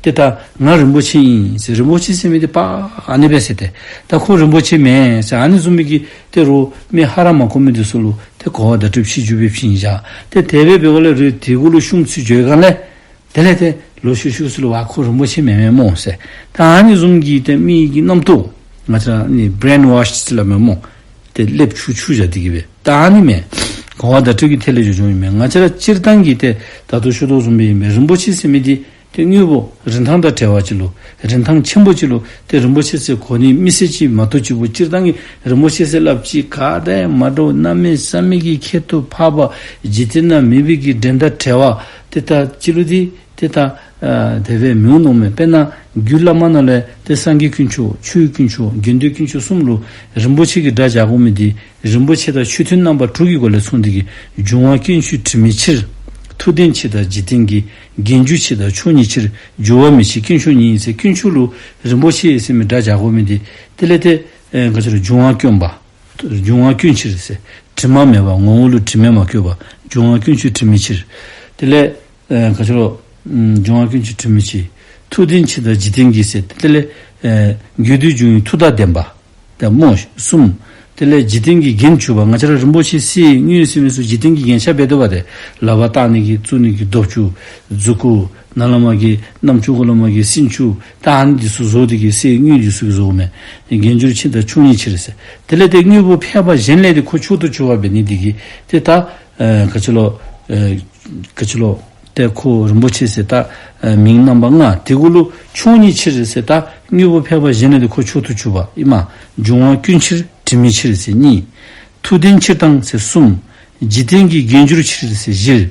ཏེ་ད་ང་རིན་པོ་ཆེ་ཨིན་ཟེར་རིན་པོ་ཆེ་ཟེར་མི་འདི་པ་ཨ་ནི་སྦེ་ཟེར་ཏེ་ད་ཁོ་རིན་པོ་ཆེ་མེན་ཟེར་ཨ་ནི་བཟུམ་མའི་གི་ཏེ་རོགས་མི་ཧ་ར་མ་གོ་མི་འདི་ཚུ་ལུ་ཏེ་གོ་བ་བརྡ་སྤྲོད་ཕྱི་འགྱུར་སྦེ་བྱིན་བཞག། ཏེ་དེ་སྦེ་འབདཝ་ལས་རོགས་དེ་གུ་ལུ་ཤུམ་ཚུ་འགྱོ་བའི་སྒང་ལས་དེ་ལས་ཏེ་ལོག་ཤུལ་ཤུལ་ཚུ་ལུ་ཝ་ཁོ་རིན་པོ་ཆེ་མེན་མེན་སྨོ་ཟེར། ད་ཨ་ནི་བཟུམ་གྱི་ཏེ་མི་གི་རྣམ་རྟོག་ང་བཅས་ནི་བེརེན་ཝོཤ་ཟེར་སླབ་མས་སྨོ། ཏེ་ལེབ་འཁྱུ་འཁྱུ་བཞག་སྟེ་གི་སྦེ་ད་ཨ་ནི་མས། གོ་བ་བརྡ་སྤྲོད་ཀྱི་ཐད་ལས་འགྱོ་འགྱོཝ་ཨིན་མས། ང་བཅས་ར་སྤྱིར་བཏང་གི་ཏེ་ད་ལྟོ་ཞུ་དོ་བཟུམ་སྦེ་ཨིན་མས། རིན་པོ་ཆེ་ཟེར་མི་འདི་ཏེ་དངོས་པོ་རིན་ཐང་དང་བྲལ་བ་ཅིག་ལུ་རིན་ཐང་ཆེན་པོ་ཅིག་ལུ་ཏེ་རིན་པོ་ཆེ་ཟེར་གོ་ནི་མི་སེར་ཅིག་མ་གཏོགས་ཅིག་པོ་སྤྱིར་བཏང་གི་རིན་པོ་ཆེ་ཟེར་སླབ་ཅིག་ག་དང་ཡང་མ་འདྲཝ་གནམ་མེད་ས་མེད་ཀྱི་ཁྱད་དུ་འཕགས་པ་འཇིག་རྟེན་ན་མེད་པའི་གི་འགྲན་ཟླ་བྲལ་བ་ཏེ་ད་ཅི་ལུ་འདི་ཏེ་ད་ཨ་དེ་སྦེ་མི་འོང་མནོཝ་མས། དཔེར་ན་རྒྱུད་བླ་མ་ནང་ལས་ཏེ་སངས་རྒྱས་དཀོན་མཆོག་ཆོས་དཀོན་མཆོག་དགེ་འདུན་དཀོན་མཆོག་གསུམ་ལུ་རིན་པོ་ཆེ་གི་སྒྲ་བཞག་དགོ་མི་འདི་རིན་པོ་ཆེ་དང་མཆོད་རྟེན་རྣམ་པ་དྲུག་གི་སྒོ་ལས་མཚོན་ཏེ་གི་འབྱུང་བ་དཀོན་མཆོག་དྲི་མེད་ཕྱིར། མཐུ་ལྡན་ཆེ་དང་འཇིག་རྟེན་གྱི། རྒྱན་གྱུར་ཆེ་དང་མཆོག་བརྙེས་ཕྱིར། འགྱུར་བ་མི་ཕྱེད་དཀོན་མཆོག་ཉིད་ཟེར་དཀོན་མཆོག་ལུ་རིན་པོ་ཆེ་ཟེར་མི་སྒྲ་བཞག་དགོ་མི་འདི་དེ་ལས་ཏེ་ཨེ་ག་ཅི་ལོ་འབྱུང་བ་དཀོན་པ། འབྱུང་བ་དཀོན་ཕྱིར་ཟེར། དྲི་མ་མེད་པ་ངོ་བོ་ལུ་དྲི་མས་མ་གོས་པ། འབྱུང་བ་དཀོན་མཆོག་དྲི་མེད་ཕྱིར། དེ་ལས་ཨེ་ག་ཅི་ལོ་འབྱུང་བ་དཀོན་མཆོག་དྲི་མེད་ཕྱིར། མཐུ་ལྡན་ཆེ་དང་འཇིག་རྟེན་གྱི་ཟེར། དེ་ལས་ཨེ་རྒྱུད་སྡེ་འབྱུང་བའི་མཐུ་དང་ལྡན་པ། ད་སྨོ་གསུམ། དེ་ལས་འཇིག་རྟེན་གྱི་རྒྱན་གྱུར་པ། ང་བཅས་ར་རིན་པོ་ཆེ་གསེར་དངུལ་ཟེར་མི་ཚུ་འཇིག་རྟེན་གྱི་རྒྱན་ཆ་འབད་དོ་བ་ཏེ། ལག་པར་བཏགས་ནི་གི་བཙུགས་ནི་གི་རྡོ་བཅུ། གཟུགས་སྐུ། ནཱ་ལས་མར་གྱི་རྣམ་ཅོ་གུ་ལས་མར་གྱི་སིན་ཅུ། ད་ཨ་ནི་འདི་ཚུ་བཟོ་སྟེ་གི་གསེར་དངུལ་འདི་ཚུ་གིས་བཟོཝ་མས། རྒྱན་གྱུར་ཆེ་དང་མཆོག་བརྙེས་ཕྱིར་ཟེར། དེ་ལས་ཏེ་དངོས་པོ་ཕལ་པ་གཞན་ལས་ཏེ་ཁོ་མཆོག་ཏུ་གྱུར་པ་འབད་ནི་འདི་གིས་ཏེ་ད་ཨེ་ག་ཅི་ལོ་ཨེ་ག་ཅི་ལོ། ཏེ་ཁོ་རིན་པོ་ཆེ་ཟེར་ད་ཨ་མིང་རྣམ་པ་ལྔ། དེ་གུ་ལུ་མཆོག་བརྙེས་ཕྱིར་ཟེར་ད་དངོས་པོ་ཕལ་པ་གཞན་ལས་ཏེ་ཁོ་མཆོག་ཏུ་གྱུར་པ་ཨིན་མས། འབྱུང་བ་ཀུན་ཕྱིར་དྲི་མེད་ཕྱིར་ཟེར་གཉིས། མཐུ་ལྡན་ཕྱིར་དང་ཟེར་གསུམ། འཇིག་རྟེན་གྱི་རྒྱན་གྱུར་ཕྱིར་ཟེར་བཞི།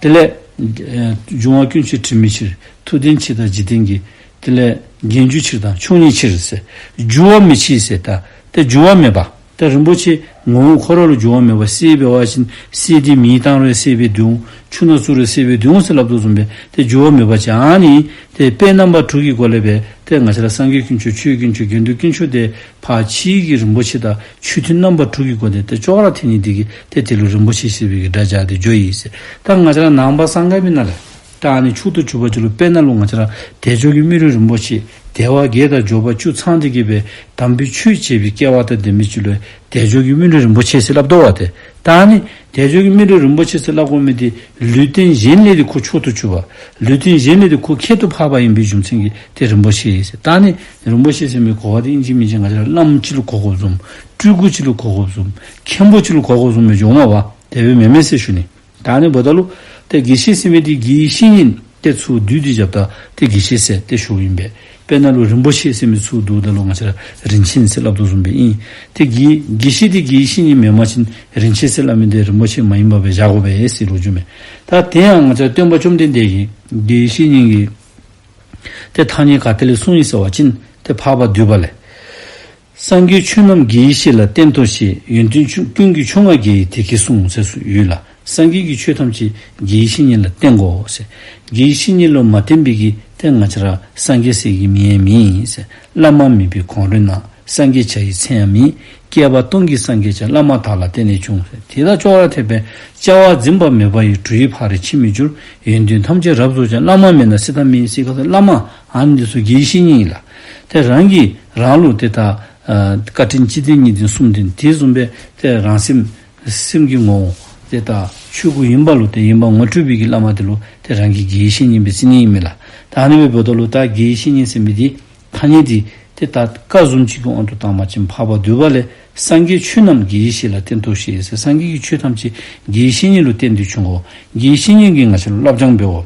དེ་ལས་ཨ་འབྱུང་བ་ཀུན་ཕྱིར་དྲི་མེད་ཕྱིར། མཐུ་ལྡན་ཕྱིར་དང་འཇིག་རྟེན་གྱི། དེ་ལས་རྒྱན་གྱུར་ཕྱིར་དང་མཆོག་བརྙེས་ཕྱིར་ཟེར། འགྱུར་བ་མེད་ཕྱིར་ཟེར་ད་ཏེ་འགྱུར་བ་མེད་པ། ཏེ་རིན་པོ་ཆེ་ངོ་བོ་ཁོ་ར་ལུ་འགྱུར་བ་མེད་པ། གསེར་འབད་བ་ཅིན་གསེར་དེ་མེ་བཏང་རུང་གསེར་སྦེ་སྡོད་འོང་། ཆུ་ནང་བཙུགས་རུང་གསེར་སྦེ་སྡོད་འོང་ཟེར་སླབ་དོ་བཟུམ་སྦེ་ཏེ་འགྱུར་བ་མེད་པ་ཅིག། ཨ་ནི་ཏེ་དཔེ་རྣམ་པ་དྲུག་གི་སྒོ་ལས་སྦེ་ཏེ་ང་བཅས་ར་སངས་རྒྱས་དཀོན་མཆོག་ཆོས་དཀོན་མཆོག་དགེ་འདུན་དཀོན་མཆོག་དེ་ཕར་ཕྱི་གི་རིན་པོ་ཆེ་དང་ཆོས་མཐུན་རྣམ་པ་དྲུག་གི་སྒོ་ནས་ཏེ་ཅོག་ར་འཐད་ནི་དེ་གིས་ཏེ་དེ་ལུ་རིན་པོ་ཆེ་ཟེར་བའི་གི་སྒྲ་སྦྱར་ཏེ་འགྱོ་ཡི་ཟེར། ད་ང་བཅས་ར་ནང་པ་སངས་རྒྱས་པའི་ནང་ལས་ད་ཨ་ནི་མཆོག་ཏུ་གྱུར་པ་ཅིག་ལུ་དཔེར་ན་ལུ་ང་བཅས་ར་དལ་འབྱོར་གྱི་སྨིན་གྲོལ་རིན་པོ་ཆེ་དལ་བ་བརྒྱད་དང་འབྱོར་པ་བཅུ་ཚང་སྟེ་གི་སྦེ་དམ་པའི་ཆོས་བྱེད་པའི་སྐལ་བ་དང་ལྡན་མི་ཅིག་ལུ་དལ་འབྱོར་གྱི་སྨིན་གྲོལ་རིན་པོ་ཆེ་ཟེར་སླབ་དོ་བ་ཏེ། ད་ཨ་ནི་དལ་འབྱོར་གྱི་སྨིན་གྲོལ་རིན་པོ་ཆེ་ཟེར་སླབ་དགོ་མི་དེ་ལུས་རྟེན་གཞན་ལས་ཏེ་ཁོ་མཆོག་ཏུ་གྱུར་པ། ལུས་རྟེན་གཞན་ལས་ཏེ་ཁོ་ཁྱད་དུ་འཕགས་པ་ཨིན་པའི་རྒྱུ་མཚན་གྱིས་ཏེ་རིན་པོ་ཆེ་ཟེར། ད་ཨ་ནི་རིན་པོ་ཆེ་ཟེར་མི་གོ་བ་དེ་ཨིན་ཅི་མིན་ཅི་ང་བཅས་ར་བླམ་ཅིག་ལུ་གོ་དགོཔ་བཟུམ། སྤྲུལ་སྐུ་ཅིག་ལུ་གོ་དགོཔ་བཟུམ། མཁན་པོ་ཅིག་ལུ་གོ་དགོཔ་བཟུམ་སྦེ་འགྱོཝ་མས་པ། དེ་སྦེ་མེན་མས་ཟེར་ཞུ་ནི། ད་ཨ་ནི་འབདཝ་ད་ལུ་ཏེ་དགེ་བཤེས་ཟེར་མི་དེ་དགེ་བའི་བཤེས་གཉེན་ཏེ་ཚུར་བསྡུས་ཏེ་རྐྱབ་ད་ཏེ་དགེ་བཤེས་ཟེར་ཏེ་ཞུཝ་ཨིན་པས། དཔེར་ན་ལུ་རིན་པོ་ཆེ་ཟེར་མི་ཚུར་བསྡུཝ་ད་ལུ་ང་བཅས་ར་རིན་ཆེན་ཟེར་སླབ་དོ་བཟུམ་སྦེ་ཨིན། ཏེ་དགེ་དགེ་བཤེས་དེ་དགེ་བའི་བཤེས་གཉེན་མེན་པ་ཅིན་རིན་ཆེན་ཟེར་སླབ་མི་དེ་རིན་པོ་ཆེ་མ་ཡིན་པ་སྦེ་བཞག་དགོ་པས་ཟེར་ལོ་རྒྱུས་མས། ད་དེ་ཡང་ང་བཅས་སྟོན་པ་བཅོམ་ལྡན་འདས་ཀྱིས་དགེ་བའི་བཤེས་གཉེན་གྱི་ཏེ་ཐ་སྙད་ག་ཏེ་ལས་གསུངས་ཡི་ཟེར་བ་ཅིན་ཏེ་འཕགས་པ་འདུས་པ་ལས། སངས་རྒྱས་ཆོས་རྣམས་དགེ་བའི་བཤེས་ལ་བསྟེན་ཏོ་ཞེས། ཡོན་ཏན་ཀུན་གྱི་མཆོག་མངའ་རྒྱལ་བའི་དེ་སྐད་གསུངས་ཟེར་ཞུ་ཡོད་ལགས། སངས་རྒྱས་ཀྱི་ཆོས་ཐམས་ཅད་དགེ་བའི་བཤེས་གཉེན་ལ་བསྟེན་དགོ་ཟེར། དགེ་བའི་བཤེས་གཉེན་ལུ་མ་བསྟེན་པའི་གི་ཏེ་ང་བཅས་ར་སངས་རྒྱས་ཟེར་གྱི་མིང་ཡང་མེད་ཨིན་ཟེར། བླ་མ་མེད་པའི་གོང་རོལ་ན། སངས་རྒྱས་བྱ་ཡི་མཚན་ཡང་མེད། བསྐལ་པ་སྟོང་གི་སངས་རྒྱས་ཀྱང། བླ་མ་དག་ལ་བརྟེན་ནས་བྱུང་། དེ་དག་ཅོག་ར་འཐདཔ་སྦེ། བྱ་བ་འཛིན་པ་མེད་པ་ཡི། གྲུ་ཡི་ཕ་རོལ་ཕྱིན་མི་འགྱུར། ཡོན་ཏན་ཐམས་ཅད་རབ་རྫོགས་ཀྱང་། བླ་མ་མེད་ན་སྲིད་དང་མི་མཐུན་ཟེར་སྐབས་སུ་བླ་མ་ཨ་ནི་འདི་ཚུ་དགེ་བའི་བཤེས་གཉེན་ཨིན་ལགས། ཏེ་རང་གིས་རང་ལུ་ཏེ་ད་ཨ་བཀའ་དྲིན་གཅིག་བསྟེན་གཉིས་བསྟེན་གསུམ་བསྟེན་དེ་བཟུམ་སྦེ་ཏེ་རང་སེམས་སེམས་ཀྱི་ངོ་བོ་ཏེ་ད་ཆོས་སྐུ་ཡིན་པ་ལུ་ཏེ་ཡིན་པ་ངོ་སྤྲོད་པའི་གི་བླ་མ་དེ་ལུ་ཏེ་རང་གིས་དགེ་བའི་བཤེས་གཉེན་སྦེ་བརྩི་ནི་ཨིན་མས་ལགས། ད་ཨ་ནི་སྦེ་འབདཝ་ད་ལུ་ད་དགེ་བའི་བཤེས་གཉེན་ཟེར་མི་དེ་ཐ་སྙད་དེ་ཏེ་ད་བཀའ་བཟུམ་ཅིག་གི་དབང་དུ་བཏང་བ་ཅིན་འཕགས་པ་འདུས་པ་ལས། སངས་རྒྱས་ཆོས་རྣམས་དགེ་བའི་བཤེས་ལ་བསྟེན་ཏོ་ཞེས་ཟེར། སངས་རྒྱས་ཀྱི་ཆོས་ཐམས་ཅད་དགེ་བའི་བཤེས་གཉེན་ལུ་བསྟེན་ཏེ་བྱུང་དགོ། དགེ་བའི་བཤེས་གཉེན་གྱིས་ང་བཅས་ལུ་བསླབ་སྦྱང་འབདཝ།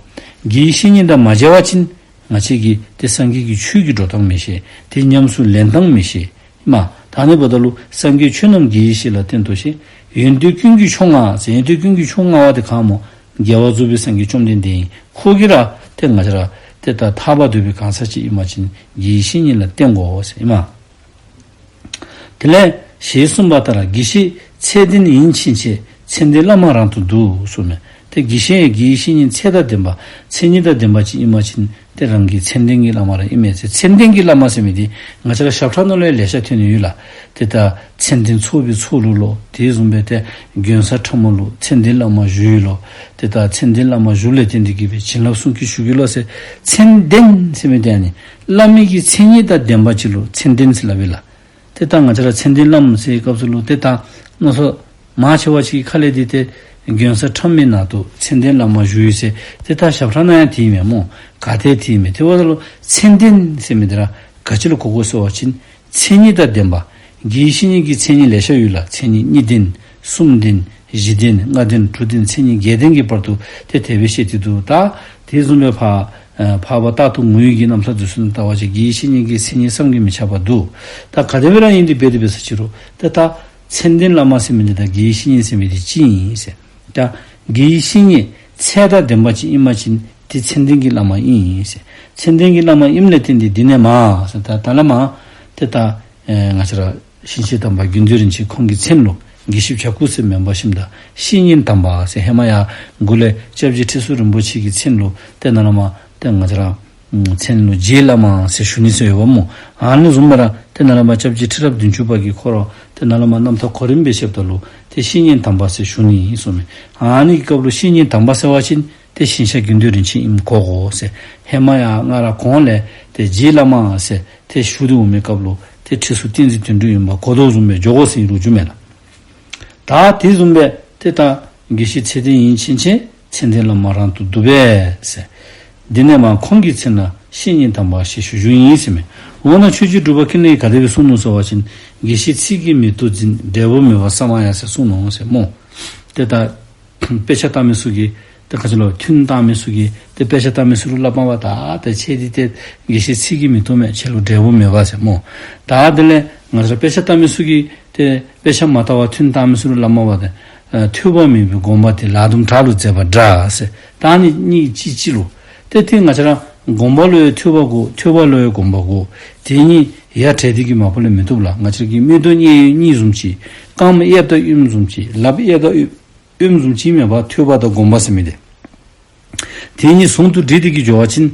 དགེ་བའི་བཤེས་གཉེན་དང་མ་མཇལ་བ་ཅིན་ང་བཅས་ཀྱིས་ཏེ་སངས་རྒྱས་ཀྱི་ཆོས་ཀྱི་འགྲོ་སྟངས་མི་ཤེས། ཏེ་ཉམས་སུ་ལེན་སྟངས་མི་ཤེས། མ་ད་ཨ་ནི་འབདཝ་ད་ལུ་སངས་རྒྱས་ཆོས་རྣམས་དགེ་བའི་བཤེས་ལ་བསྟེན་ཏོ་ཞེས། ཡོན་ཏན་ཀུན་གྱི་མཆོག་མངའ་ཟེར། ཡོན་ཏན་ཀུན་གྱི་མཆོག་མངའ་བ་དེ་ག་སྨོ། རྒྱལ་བ་རྫོགས་པའི་སངས་རྒྱས་བཅོམ་ལྡན་འདས་ཨིན། ཁོ་གིས་ར་ཏེ་ང་བཅས་ར་ཏེ་ད་ཐར་པ་འདོད་པའི་གང་ཟག་ཅིག་ཨིན་པ་ཅིན་དགེ་བའི་བཤེས་གཉེན་ལ་བསྟེན་དགོ་ཟེར་ཨིན་མས། དེ་ལས་ཞེས་གསུངས་པ་ལྟར་དགེ་བཤེས་ཚད་ལྡན་ཡིན་ཕྱིན་ཆད་མཚན་ལྡན་བླ་མ་རང་དུ་བསྡུ་གསུངས་མས། ཏེ་དགེ་བཤེས་དགེ་བའི་བཤེས་གཉེན་ཚད་དང་ལྡན་པ་མཚན་ཉིད་དང་ལྡན་པ་ཅིག་ཨིན་པ་ཅིན་ཏེ་རང་གི་མཚན་ལྡན་གྱི་བླ་མ་ར་ཨིན་མས་ཟེར། མཚན་ལྡན་གྱི་བླ་མ་ཟེར་མི་དེ་ང་བཅས་ར་ཞབས་ཁྲ་ནང་ལུ་ཡང་ལེ་ཤ་ཐོན་ནི་ཡོད་ལགས། ཏེ་ད་མཚན་ལྡན་ཚོགས་པའི་ཚོགས་གཙོ་ལོ། དེ་བཟུམ་སྦེ་ཏེ་དགོན་ས་ཁྲ་མོ་ལུ་མཚན་ལྡན་བླ་མ་བཞུགས་ཡོད་ལོ། ཏེ་ད་མཚན་ལྡན་བླ་མ་བཞུགས་ལས་བརྟེན་ཏེ་གི་སྦེ་བྱིན་རླབས་གསུང་སྐད་ཞུ་གི་ལོ་ཟེར། མཚན་ལྡན་ཟེར་མི་དེ་ཨ་ནི་བླ་མའི་གི་མཚན་ཉིད་དང་ལྡན་པ་ཅིག་ལུ་མཚན་ལྡན་ཟེར་སླབ་ཨིན་ལགས། ཏེ་ད་ང་བཅས་ར་མཚན་ལྡན་བླ་མ་ཟེར་སྐབས་སུ་ལུ་ཏེ་ད་མནོ་བསམ་མང་ཆེ་བ་ཅིག་གི་ཁ་ལས་འདི་ཏེ་དགོན་ས་ཁྲ་མོའི་ནང་དུ་མཚན་ལྡན་བླ་མ་བཞུགས་ཡོད་ཟེར་ཏེ་ད་ཞབས་ཁྲ་ནང་ཡང་དེ་ཨིན་མས་སྨོ། ག་ཏེ་དེ་ཨིན་མས། དེ་འབདཝ་ད་ལུ་མཚན་ལྡན་ཟེར་མི་དེ་ར་ག་ཅི་ལུ་གོ་དགོ་ཟེར་བ་ཅིན་མཚན་ཉིད་དང་ལྡན་པ། དགེ་བའི་བཤེས་གཉེན་གྱི་མཚན་ཉིད་ལེ་ཤ་ཡོད་ལགས། མཚན་ཉིད་གཉིས་ལྡན་གསུམ་ལྡན་བཞི་ལྡན་ལྔ་ལྡན་དྲུག་ལྡན་མཚན་ཉིད་བརྒྱད་ལྡན་གྱི་བར་དུ་ཏེ་དེ་སྦེ་བཤད་དེ་འདུག། ད་དེ་བཟུམ་སྦེ་འཕགས་འཕགས་པ་རྟག་ཏུ་ངུ་ཡི་གི་རྣམ་ཐར་འདི་ཚུ་ནང་ལྟ་བ་ཅིན་དགེ་བའི་བཤེས་གཉེན་གྱི་མཚན་ཉིད་བསམ་གྱིས་མི་ཁྱབ་པ་འདུག། ད་ག་དེ་སྦེ་ར་ཨིན་ཏེ་འབད་དེ་འབད་ས་ཅིག་རུང་ཏེ་ད་མཚན་ལྡན་བླ་མ་ཟེར་མི་འདི་དང་དགེ་བའི་བཤེས་གཉེན་ཟེར་མི་འདི་གཅིག་ཨིན་ཟེར། ད་དགེ་བའི་བཤེས་གཉེན་ཚད་དང་ལྡན་པ་ཅིག་ཨིན་པ་ཅིན་ཏེ་མཚན་ལྡན་གྱི་བླ་མ་ཨིན་ཟེར། མཚན་ལྡན་གྱི་བླ་མ་ཨིནམ་ལས་བརྟེན་ཏེ་འདི་ནས་མར་ཟེར་ད་ད་ལས་མར་ཏེ་ད་ཨེ་ང་བཅས་ར་ཞིང་གཤེགས་དམ་པ་དགེ་འདུན་རིན་ཆེན་ཁོང་གི་མཚན་ལུ་དགེ་བཤེས་བྱ་སྐུ་ཟེར་མེན་པར་ཞིནམ་ད་བཤེས་གཉེན་དམ་པ་ཟེར། ཧེ་མ་ཡར་མགུ་ལས་སྐྱབས་རྗེ་ཁྲི་ཟུར་རིན་པོ་ཆེ་གི་མཚན་ལུ་ཏེ་ནཱ་ལས་མར་ཏེ་ང་བཅས་ར་མཚན་ལུ་རྗེ་བླ་མ་ཟེར་ཞུ་ནི་ཟེར་ཡོདཔ་སྨོ། ཨ་ནི་བཟུམ་སྦེ་ར་ཏེ་ནཱ་ལས་མར་སྐྱབས་རྗེ་ཁྲི་རབས་བདུན་ཅུ་པ་གིས་ཁོ་ར་ཏེ་ནཱ་ལས་མར་རྣམ་ཐར་གོ་རིམ་སྦེ་བཤདཔ་ད་ལུ་ཏེ་བཤེས་གཉེན་དམ་པ་ཟེར་ཞུ་ནི་ཨིན་གསུངས་མས། ཨ་ནི་གི་སྐབས་ལུ་བཤེས་གཉེན་དམ་པ་ཟེར་བ་ཅིན་ཏེ་ཞིང་གཤེགས་དགེ་འདུན་རིན་ཆེན་ཨིནམ་གོ་དགོ་ཟེར། ཧེ་མ་ཡར་སྔར་གོང་ལས་ཏེ་རྗེ་བླ་མ་ཟེར་ཏེ་ཞུ་སྟེ་འོང་མི་སྐབས་ལུ་ཏེ་ཁྲི་ཟུར་བསྟན་འཛིན་དོན་གྲུབ་ཨིནམ་གོ་དོ་བཟུམ་སྦེ་འགྱོ་དགོ་ཟེར་ལོ་རྒྱུས་མས་ལགས། ད་དེ་བཟུམ་སྦེ་ཏེ་ད་དགེ་བཤེས་ཚད་ལྡན་ཡིན་ཕྱིན་ཆད་མཚན་ལྡན་བླ་མ་རང་དུ་བསྡུ་བས་ཟེར། འདི་ནས་མར་ཁོང་གི་མཚན་ལ་བཤེས་གཉེན་དམ་པ་ཞེས་ཞུ་རྒྱུ་ཡིན་ཟེར་མས། འོ་ན་ཆོས་རྗེ་འབྲུག་པ་ཀུན་ལེགས་ཀྱིས་ག་དེ་སྦེ་གསུངས་ནུག་ཟེར་བ་ཅིན་དགེ་བཤེས་ཚིག་གིས་མི་བསྡུ་འཛིན། འབྲས་བུ་མེད་པར་བསམ་ཡང་ཟེར་གསུངས་ནུག་ཟེར་སྨོ། ཏེ་ད་དཔེ་ཆ་ལྟ་མི་ཚུ་གིས་ ཏེ་ག་ཅི་ལོ་ཐུན་བཏང་མི་ཚུ་གིས་ཏེ་དཔེ་ཆ་ལྟ་མི་ཚུ་ལུ་སླབ་མ་པ། ད་ཏེ་ཁྱེད་འདི་ཏེ་དགེ་བཤེས་ཚིག་གིས་མི་ཐུབ་མས། ཁྱེད་ལུ་འབྲས་བུ་མེད་པ་ཟེར་སྨོ། ད་དེ་ལས་ང་བཅས་ར་དཔེ་ཆ་ལྟ་མི་ཚུ་གིས་ཏེ་དཔེ་ཆ་མ་ལྟ་བར་ཐུན་བཏང་མི་ཚུ་ལུ་སླབ་མ་པ་ཏེ། ཨ་ཐོས་པ་མེད་པའི་སྒོམ་པ་དེ། ལག་རྡུམ་བྲག་ལུ་འཛེགས་པ་འདྲ་ཟེར། ད་ཨ་ནི་གཉིས་གཅིག་གཅིག་ལུ། ཏེ་ཏེ་ང་བཅས་ར་སྒོམ་པ་ལུ་ཡང་ཐོས་པ་དགོ། ཐོས་པ་ལུ་ཡང་སྒོམ་པ་དགོ། དེ་གཉིས་ཡ་བྲལ་ཏེ་གིས་མ་པ་ལས་མི་བཏུབ་ལགས། ང་བཅས་ར་གི་མིག་ཏོ་མཉན་ཡོད་གཉིས་བཟུམ་ཅིག། རྐངམ་གཡསཔ་དང་གཡོནམ་བཟུམ་ཅིག། ལགཔ་གཡསཔ་དང་གཡོནམ་བཟུམ་ཅིག་མེན་པར་ཐོས་པ་དང་སྒོམ་པ་ཟེར་མི་དེ། དེ་གཉིས་ཟུང་དུ་འབྲེལ་ཏེ་གིས་འགྱོ་བ་ཅིན་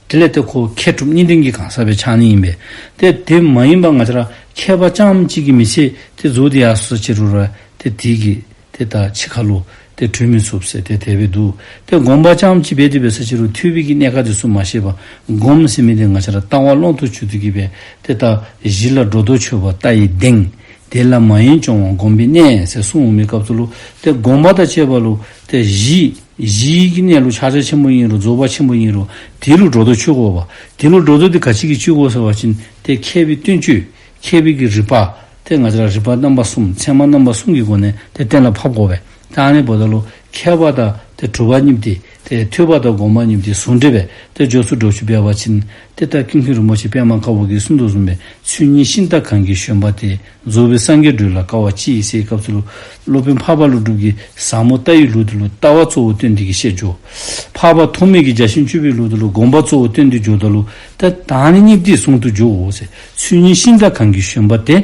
དེ་ལས་ཏེ་ཁོ་མཁས་གྲུབ་གཉིས་ལྡན་གྱི་གང་ཟག་སྦེ་ཆགས་ནི་ཨིན་པས། ཏེ་དེ་མ་ཡིན་པར་ང་བཅས་ར་མཁས་པ་རྐྱངམ་གཅིག་གིས་མི་ཚད། ཏེ་རྫོགས་ཏེ་ཡར་སོ་ཅི་རུང་ར་ཏེ་དེ་གིས་ཏེ་ད་འཆི་ཁ་ལུ་ཏེ་གྲོལ་མི་ཚུགས་ཟེར་ཏེ་དེ་སྦེ་འདུག། ཏེ་སྒོམ་པ་རྐྱངམ་གཅིག་འབད་དེ་འབད་ས་ཅི་རུང་ཐོས་པའི་གི་གནད་ཀ་དེ་ཚུ་མ་ཤེས་པར། སྒོམ་ཟེར་མི་དེ་ང་བཅས་ར་ལྟ་བ་ཀློང་དུ་གྱུར་ཏེ་གིས་སྦེ་ཏེ་ད་གཞི་ལ་སྒྲོ་འདོགས་ཆོད་པ་ལྟ་བའི་གདེང་། དེ་ལ་མ་ཡེངས་སྐྱོང་བ་སྒོམ་པའི་གནད་ཟེར་གསུངས་མི་སྐབས་སུ་ལུ་ཏེ་སྒོམ་པ་དང་བཅས་པ་ལུ་ཏེ་གཞི་གཞིའི་གི་གནས་ལུགས་ཕྱག་རྒྱ་ཆེན་པོ་ཨིན་རུང་རྫོགས་པ་ཆེན་པོ་ཨིན་རུང་དེ་ལུ་སྒྲོ་འདོགས་ཆོད་དགོ་པ། དེ་ལུ་སྒྲོ་འདོགས་དེ་ག་ཅི་གིས་ཆོད་དགོ་ཟེར་བ་ཅིན་ཏེ་མཁས་པའི་བསྟན་བཅོས། མཁས་པའི་གི་རིག་པ། ཏེ་ང་བཅས་ར་རིག་པ་རྣམ་པ་གསུམ། ཚད་མ་རྣམ་པ་གསུམ་གྱི་སྒོ་ནས་ཏེ་གཏན་ལ་ཕབ་དགོ་པས། ད་ཨ་ནི་འབདཝ་ད་ལུ་མཁས་པ་དང་ཏེ་གྲུབ་པ་གཉིས་དེ་ཏེ་ཐོས་པ་དང་སྒོམ་པ་གཉིས་དེ་ཟུང་འབྲེལ་སྦེ་ཏེ་འགྱོ་ཚུགས་འགྱོ་ཚུགས་འབད་བ་ཅིན་ཏེ་ད་ཀུན་མཁྱེན་རིན་པོ་ཆེ་པདྨ་དཀར་པོ་གིས་གསུངས་དོ་བཟུམ་སྦེ་ཚུལ་གཉིས་ཤིང་རྟ་གང་གི་བཞོན་པ་དེ། རྫོགས་པའི་སངས་རྒྱས་འགྲོ་ལ་དཀའ་བ་ཅི་ཡིས་ཟེར་བའི་སྐབས་སུ་ལུ་སློབ་དཔོན་འཕགས་པ་ཀླུ་སྒྲུབ་ཀྱིས་ཟབ་མོ་ལྟ་བའི་ལུགས་དེ་ལུ་ལྟ་བ་གཙོ་བོ་བསྟན་ཏེ་གིས་བཤད་འགྱོ། འཕགས་པ་ཐོགས་མེད་ཀྱིས་རྒྱ་ཆེན་སྤྱོད་པའི་ལུགས་དེ་ལུ་སྒོམ་པ་གཙོ་བོ་བསྟན་ཏེ་འགྱོཝ་ད་ལུ་ད་ད་ཨ་ནི་གཉིས་དེ་ཟུང་དུ་འཇུག་འོང་ཟེར། ཚུལ་གཉིས་ཤིང་རྟ་གང་གི་བཞོན་པ་དེ།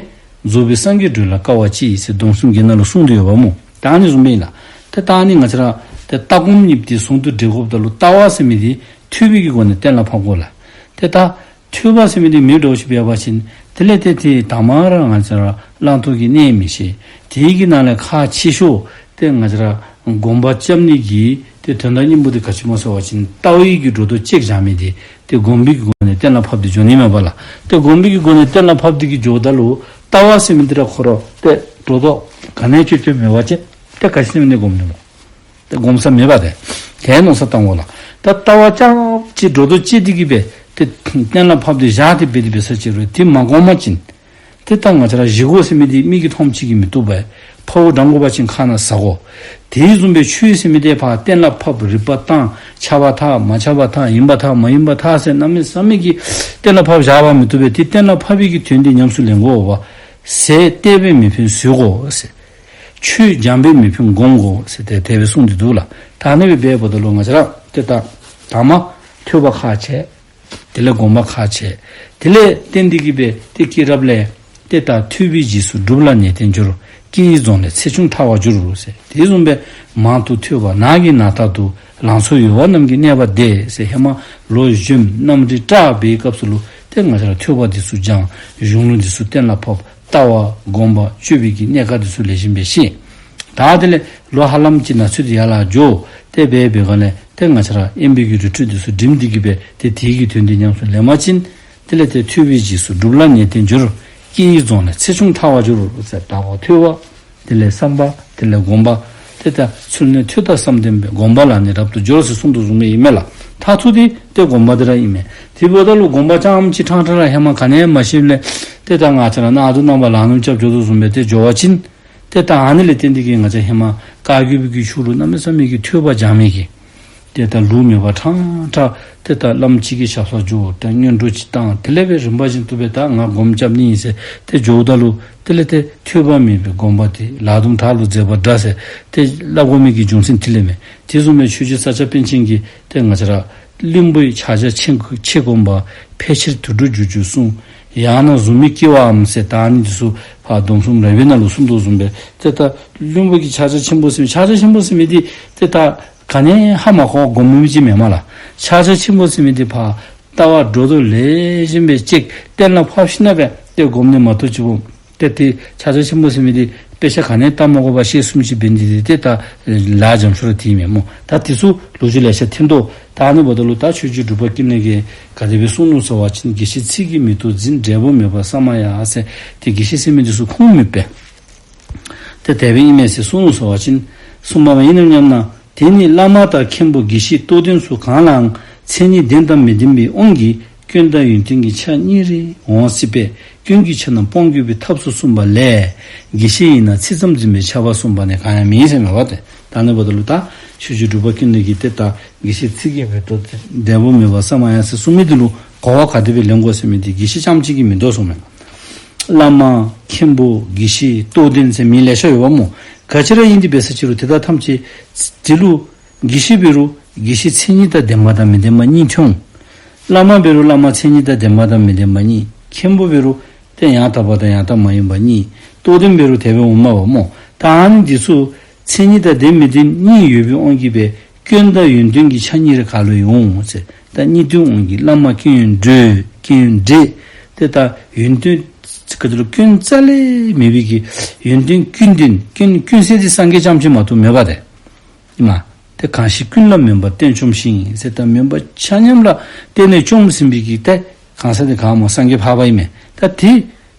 རྫོགས་པའི་སངས་རྒྱས་འགྲོ་ལ་དཀའ་བ་ཅི་ཡིས་ཟེར་སྡོམ་གསུམ་གྱི་ནང་ལུ་གསུངས་ཏེ་ཡོདཔ་སྨོ། ད་ཨ་ནི་བཟུམ་སྦེ་ཨིན་ལགས། ཏེ་ད་ཨ་ནི་ང་བཅས་ར་ཏེ་ལྟ་སྒོམ་གཉིས་དེ་ཟུང་དུ་འབྲེལ་དགོཔ་ད་ལུ་ལྟ་བ་ཟེར་མི་དེ་ཐོས་པའི་གི་སྒོ་ནས་གཏན་ལ་ཕབ་དགོ་ལགས། ཏེ་ད་ཐོས་པ་ཟེར་མི་དེ་མེདཔ་འདྲཝ་ཅིག་འབད་བ་ཅིན་དེ་ལས་ཏེ་ཏེ་དང་པ་ར་ང་བཅས་ར་བླང་དོར་གྱི་གནས་མི་ཤེས། དེའི་གི་ནང་ལས་ཁག་ཆེ་ཤོས་ཏེ་ང་བཅས་ར་སྒོམ་པ་རྐྱབ་ནི་གི་ཏེ་དོན་དག་སྙིང་པོ་དེ་ག་ཅི་སྨོ་ཟེར་བ་ཅིན་ལྟ་བའི་གི་སྒྲོ་འདོགས་གཅོད་བཞག་མི་དེ་ཏེ་སྒོམ་པའི་གི་སྒོ་ནས་གཏན་ལ་ཕབ་སྟེ་འགྱོ་ནི་མས་པ་ལགས། ཏེ་སྒོམ་པའི་གི་སྒོ་ནས་གཏན་ལ་ཕབ་སྟེ་གིས་འགྱོཝ་ད་ལུ་ལྟ་བ་ཟེར་མི་དེ་ར་ཁོ་ར་ཏེ་སྒྲོ་འདོགས་ག་ནི་ཡང་གཅོད་གཅོདཔ་མེད་པ་ཅིན་ཏེ་ག་ཅི་ཟེར་མི་དེ་སྒོམ་ནི་སྨོ། ཏེ་སྒོམ་ས་མེད་པ་དེ་ཏེ་མནོ་བསམ་བཏང་དགོ་ལགས། ད་ལྟ་བ་རྐྱངམ་གཅིག་སྒྲོ་འདོགས་གཅོད་དེ་གིས་སྦེ་ཏེ་གཏན་ལ་ཕབ་སྟེ་བཞག་སྟེ་འབད་དེ་འབད་ས་ཅི་རུང་དེ་མ་གོམས་པ་ཅིན་ཏེ་ད་ང་བཅས་ར་བཞེས་སྒོ་ཟེར་མི་དེ་མིག་གིས་མཐོངམ་ཅིག་གིས་མི་བཏུབ་པས། ཕོཝ་འགྲང་དགོ་པ་ཅིན་ཁ་ནང་ཟ་དགོ། དེ་བཟུམ་སྦེ་ཆོས་ཟེར་མི་དེ་ཕར་གཏན་ལ་ཕབ། རིགས་པ་བཏང་། ཆགས་པ་དག། མ་ཆགས་པ་དག། ཡིན་པ་དག། མ་ཡིན་པ་དག་ཟེར་གནམ་མེད་ས་མེད་ཀྱི་གཏན་ལ་ཕབ་བཞག་པ་མི་བཏུབ་པས། དེ་གཏན་ལ་ཕབ་པའི་གི་དོན་དེ་ཉམས་སུ་ལེན་དགོ་པ། ཟས་གཏན་དཔེ་མི་ཕན་ཟོས་དགོ་ཟེར། ཆོས་སྦྱངས་པས་མི་ཕན་སྒོམ་དགོ་ཟེར་ཏེ་དེ་སྦེ་གསུངས་ཏེ་འདུག་ལགས། ད་ཨ་ནི་སྦེ་འབདཝ་ད་ལུ་ང་བཅས་ར་ཏེ་ད་དང་པ་ཐོས་པ་ཁག་ཆེ། དེ་ལས་སྒོམ་པ་ཁག་ཆེ། དེ་ལས་བརྟེན་ཏེ་གིས་སྦེ་ཏེ་སྐྱེས་རབས་ལས་ཏེ་ད་ཐོས་པའི་རྗེས་སུ་སྒྲུབ་ལ་ནན་ཏན་འགྱུར། སྐྱེ་ཡི་རྫོང་ལས་ཚེ་ཆུང་ཐར་བར་འགྱུར་ཟེར། དེ་བཟུམ་སྦེ་མང་དུ་ཐོས་པ་ནགས་ཀྱི་ནགས་ལྟར་དུ། ལང་ཚོ་ཡོལ་བ་རྣམས་ཀྱིས་གནས་པ་དེ་ཟེར། ཧེ་མ་ལོ་གཞོནམ་གནམ་རི་བཀྲག་པའི་སྐབས་སུ་ལུ་ཏེ་ང་བཅས་ར་ཐོས་པ་དེ་ཚུ་སྦྱང་། གཞུང་ལུགས་དེ་ཚུ་གཏན་ལ་ཕབ། ལྟ་བ་སྒོམ་པ་སྤྱོད་པའི་གི་གནད་ཀ་དེ་ཚུ་ལེགས་ཤོམ་སྦེ་ཤེས། ད་དེ་ལས་ལོ་ཧ་ལམ་ཅིག་ན་ཚོད་དེ་ཡར་ལ་འགྱོ། ཏེ་འབད་འབད་ག་ལས་ཏེ་ང་བཅས་ར་དབེན་པའི་གི་རི་ཁྲོད་དེ་ཚུ་འགྲིམ་སྟེ་གིས་སྦེ་ཏེ་དེའི་གི་དོན་དེ་ཉམས་སུ་ལེན་པ་ཅིན་དེ་ལས་ཏེ་ཐོས་པའི་རྗེས་སུ་སྒྲུབ་ལ་ནན་ཏན་འགྱུར། སྐྱེ་ཡི་རྫོང་ལས་ཚེ་ཆུང་ཐར་བར་འགྱུར་ཟེར། ད་ཐོས་པ་དེ་ལས་བསམ་པ་དེ་ལས་སྒོམ་པ། ཏེ་ད་ཚུལ་གནས་ཐོས་དང་བསམ་ལྡན་པས། སྒོམ་པ་ལ་ནི་རབ་ཏུ་སྦྱོར་ཟེར་གསུངས་དོ་བཟུམ་སྦེ་ཨིན་མས་ལགས། མཐར་ཐུག་དེ་ཏེ་སྒོམ་པ་དེ་ར་ཨིན་མས། དེ་འབདཝ་ད་ལུ་སྒོམ་པ་རྐྱངམ་གཅིག་ཕྲང་ཕྲང་ར་ཧེ་མ་ག་ནི་ཡང་མ་ཤེསཔ་ལས་ཏེ་ད་ང་བཅས་ར་ནང་དུ་ནང་པ་ལག་ལེན་རྐྱབ་འགྱོ་དོ་བཟུམ་སྦེ་ཏེ་འགྱོ་བ་ཅིན་ཏེ་ད་ཨ་ནི་ལས་བརྟེན་ཏེ་གིས་ང་བཅས་ཧེ་མ་བཀའ་བརྒྱུད་པའི་གི་ཆོས་ལུ་གནམ་མེད་ས་མེད་ཀྱི་ཐོས་པ་སྦྱང་མི་གི་ཏེ་ད་ལུགས་མེད་པར་ཕྲང་ཕྲང་ཏེ་ད་བླམ་ཅིག་གི་ཞབས་སར་འགྱོ། ད་སྔོན་འགྲོ་ཅིག་བཏང་། དེ་ལས་སྦེ་རིམ་པ་བཞིན་དུ་སྦེ་ད་ང་སྒོམ་རྐྱབ་ནི་ཨིན་ཟེར་ཏེ་འགྱོཝ་ད་ལུ་དེ་ལས་ཏེ་ཐོས་པ་མེད་པའི་སྒོམ་པ་དེ། ལག་རྡུམ་བྲག་ལུ་འཛེགས་པ་འདྲ་ཟེར་ཏེ་སླབ་དགོ་མི་གི་རྒྱུ་མཚན་དེ་ལས་མས། དེ་བཟུམ་སྦེ་ཆོས་རྗེ་ས་སྐྱ་པཎ་ཆེན་གྱིས་ཏེ་ང་བཅས་ར་བླུན་པོའི་ཕྱག་རྒྱ་ཆེ་ཆེ་སྒོམ་པ། ཕལ་ཆེར་དུད་འགྲོ་འགྱུར་འགྱུར་གསུངས། ཡང་ན་གཟུགས་མེད་སྐྱེ་བའམ་ཟེར་ད་ཨ་ནི་དེ་ཚུ་ཕར་སྡོམ་གསུམ་རབ་དབྱེ་ནང་ལུ་གསུངས་དོ་བཟུམ་སྦེ་ཏེ་ད་བླུན་པོ་གི་ཕྱག་རྒྱ་ཆེན་པོ་ཟེར་མི་ཕྱག་རྒྱ་ཆེན་པོ་ཟེར་མི་དེ་ཏེ་ད་ག་ནི་ཧ་མ་གོ་སྒོམ་མི་ཅིག་མེན་མས་ལགས། ཕྱག་རྒྱ་ཆེན་པོ་ཟེར་མི་དེ་ཕར་ལྟ་བ་སྒྲོ་འདོགས་ལེགས་ཤོམ་སྦེ་གཅིག་གཏན་ལ་ཕབ་ཞིནམ་ལས་ཏེ་སྒོམ་ནི་མ་གཏོགས་ཅིག་པོ་ཏེ་ཏེ་ཕྱག་རྒྱ་ཆེན་པོ་ཟེར་མི་དེ་དཔེ་ཆ་ག་ནི་ཡང་ལྟ་མ་དགོ་པར་ཤེས་ཚུགསཔ་ཅིག་འབད་ནི་དེ་ཏེ་ད་ལཱ་འཇམ་ཤོས་ར་དེ་མེན་སྨོ། ད་དེ་ཚུ་ལོ་རྒྱུས་ལེ་ཤ་ཐོན་དོ། ད་ཨ་ནི་འབདཝ་ད་ལུ་ད་ཆོས་རྗེ་འབྲུག་པ་ཀུན་ལེགས་ཀྱིས་ག་དེ་སྦེ་གསུངས་ནུག་ཟེར་བ་ཅིན། དགེ་བཤེས་ཚིག་གིས་མི་ཐུབ་འཛིན། འབྲས་བུ་མེད་པར་ས་མ་ཡ་ཟེར། ཏེ་དགེ་བཤེས་ཟེར་མི་དེ་ཚུ་ཁུངས་མེདཔ་སྦེ་ཏེ་དེ་སྦེ་ཨིན་མས་ཟེར་གསུངས་ནུག་ཟེར་བ་ཅིན་གསུངས་པ་མ་ཡིན་ནམ་སྙམ་ན། དེ་ནི་བླ་མ་དང་མཁན་པོ་དགེ་བཤེས་རྟོགས་ལྡན་ཚུ་གང་ལའང་མཚན་ཉིད་ལྡན་དང་མི་ལྡན་པའི་དབང་གིས་སྐྱོན་དང་ཡོན་ཏན་གྱི་ཆ་གཉིས་རེ་འོང་སྲིད་པས། སྐྱོན་གྱི་ཆ་རྣམས་སྤོང་དགོས་པའི་ཐབས་སུ་གསུངས་པ་ལས། དགེ་བཤེས་ཡིན་ན་ཚིག་ཙམ་འཛིན་པས་ཁྱབ་པ་གསུངས་པ་ནི་གང་ཡང་མེད་ཟེར་མས་པ་ཏེ། ད་ཨ་ནི་འབདཝ་ད་ལུ་ད་ ཆོས་རྗེ་འབྲུག་པ་ཀུན་ལེགས་ཀྱིས་ཏེ་ད་དགེ་བཤེས་ཚིག་གི་བེ་ཏོ་བདེ་པོ་མེད་པ་ས་མ་ཡ་ཟེར་གསུངས་མི་འདི་ལུ་གོ་བ་ག་དེ་སྦེ་ལེན་དགོ་ཟེར་མི་འདི་དགེ་བཤེས་རྐྱངམ་གཅིག་གིས་མི་དོ་གསུངས་མས། བླ་མ་མཁན་པོ་དགེ་བཤེས་རྟོགས་ལྡན་ཟེར་མིང་ལེ་ཤ་ཡོདཔ་སྨོ། ག་ཅི་ར་ཨིན་ཏེ་འབད་ས་ཅི་རུང་ཏེ་ད་ཐམས་ཅད་དེ་ལུ་དགེ་བཤེས་འབད་རུང་དགེ་བཤེས་མཚན་ཉིད་དང་ལྡནམ་དང་མི་ལྡནམ་གཉིས་ཐོན། བླ་མ་འབད་རུང་བླ་མ་མཚན་ཉིད་དང་ལྡནམ་དང་མི་ལྡནམ་གཉིས། མཁན་པོ་འབད་རུང་ཏེ་ཡང་དག་པ་དང་ཡང་དག་མ་ཡིན་པ་གཉིས། རྟོགས་ལྡན་འབད་རུང་དེ་སྦེ་འོངམ་མས་པ་སྨོ། ད་ཨ་ནི་འདི་ཚུ་མཚན་ཉིད་དང་ལྡན་མི་ལྡན་གཉིས་ཡོད་པའི་དབང་གིས་སྦེ་སྐྱོན་དང་ཡོན་ཏན་གྱི་ཆ་གཉིས་རེ་ག་ལུ་ཡོད་འོང་ཟེར། ད་གཉིས་ལྡན་དབང་གིས་བླ་མ་སྐྱོན་ཡོན་འདྲེས། སྐྱོན་ཡོན་འདྲེས། ཏེ་ད་ཡོན་ཏན་ག་ཅི་ལོ་སྐྱོན་རྩ་ལས་མེད་པའི་གི་ཡོན་ཏན་ཀུན་ལྡན། སྐྱོན་ཀུན་ཟེར་འདི་སངས་རྒྱས་རྐྱངམ་གཅིག་མ་གཏོགས་མེད་པ་ཏེ། ཨིན་མས། ཏེ་གང་ཞིག་ཀུན་ལ་མོས་པ་སྟོན་བཅོམ་ཞིང་ཟེར། ད་མོས་པ་ཆ་མཉམ་ལ་བརྟེན་ནས་བཅོམ་ཟིན་པའི་གི་ཏེ་གང་ཟག་དེ་ག་སྨོ། སངས་རྒྱས་འཕགས་པ་ཨིན་མས། ད་དེ་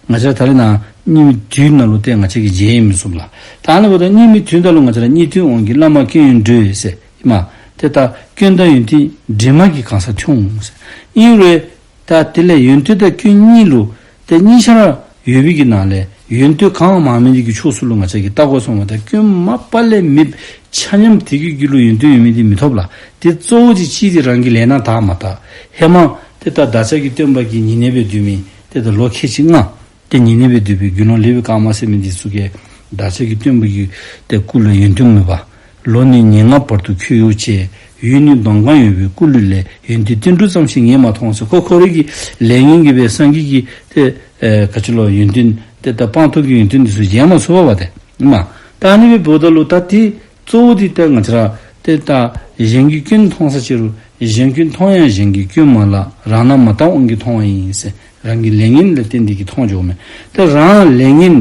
ང་བཅས་ར་ད་རེས་ནངས་སྙིགས་མའི་དུས་ནང་ལུ་ཏེ་ང་བཅས་ཀྱིས་མཇལ་མི་ཚུགས་ལགས། ད་ཨ་ནི་འབདཝ་ད་སྙིགས་མའི་དུས་ནང་ལུ་ང་བཅས་ར་གཉིས་ལྡན་དབང་གིས་བླ་མ་སྐྱོན་ཡོན་འདྲེས་ཟེར། ཨིན་མས། ཏེ་ད་སྐྱོན་དང་ཡོན་ཏན་འདྲེས་མ་གི་གང་ཟག་ཐོན་འོང་ཟེར། ཨིན་རུང་ད་དེ་ལས་ཡོན་ཏན་དང་སྐྱོན་གཉིས་ལུ་ཏེ་གཉིས་ཆ་ར་ཡོད་པའི་གི་ནང་ལས་ཡོན་ཏན་གང་མང་མི་འདི་གི་ཕྱོགས་སུ་ལུ་ང་བཅས་ཀྱིས་བལྟ་དགོ་གསུངམ་མས། ད་སྐྱོན་མ་པ་ལས་མེདཔ་ཆ་མཉམ་དེ་གི་རྒྱུད་ལུ་ཡོན་ཏན་ཡོད་མི་འདི་མི་ཐོབ་ལགས། དེ་གཙོ་བོ་དེ་གཅིག་དེ་རང་གི་ལས་སྣང་དག་མ་དག། ཧེ་མ་ཏེ་ད་བདག་ཅག་གི་སྟོན་པ་གི་ཉེ་གནས་སྦེ་སྡོད་མི་ཏེ་ད་ལོ་ཁལ་གཅིག་ལྔ། ཏེ་ཉེ་གནས་སྦེ་སྡོད་པའི་དགེ་སློང་ལེའུ་ཀ་མ་ཟེར་མི་འདི་ཚུ་གིས་བདག་ཅག་གི་སྟོན་པ་གི་ཏེ་སྐུ་ལུ་ཡོན་ཏན་མེད་པ། ལོ་ནི་ཉེར་ལྔ་བར་དུ་ཁྱོད་ཡོད་ཅེས། ཡུལ་ནི་མདོ་ཁམས་ཡོད་པའི་སྐུ་ལུས་ལས། ཡོན་ཏན་ཏིལ་འབྲུ་ཙམ་ཞིག་ངས་མ་མཐོང་ཟེར། ཁོ་ཁོ་རའི་གི་ལས་ངན་གྱིས་སྦེ་སངས་རྒྱས་ཀྱི་ཏེ་ཨེ་ག་ཅི་ལོ་ཡོན་ཏན་ཏེ་ད་སྤངས་རྟོགས་ཀྱི་ཡོན་ཏན་འདི་ཚུ་མཇལ་མ་ཚུགས་པ་བ་ཏེ། ཨིན་མས། ད་ཨ་ནི་སྦེ་འབདཝ་ད་ལུ་ད་དེ་གཙོ་བོ་འདི་ཏེ་ང་བཅས་ར་ཏེ་ད་གཞན་གྱི་སྐྱོན་མཐོང་ས་ཅི་རུང་གཞན་སྐྱོན་མཐོང་ཡང་གཞན་གྱི་སྐྱོན་མ་ལགས། རང་སྣང་མ་དག་དབང་གིས་མཐོང་བ་ཡིན་ཟེར། རང་གི་ལས་ངན་ལས་བརྟེན་ཏེ་གིས་མཐོང་འགྱོཝ་མས། ཏེ་རང་ལས་ངན་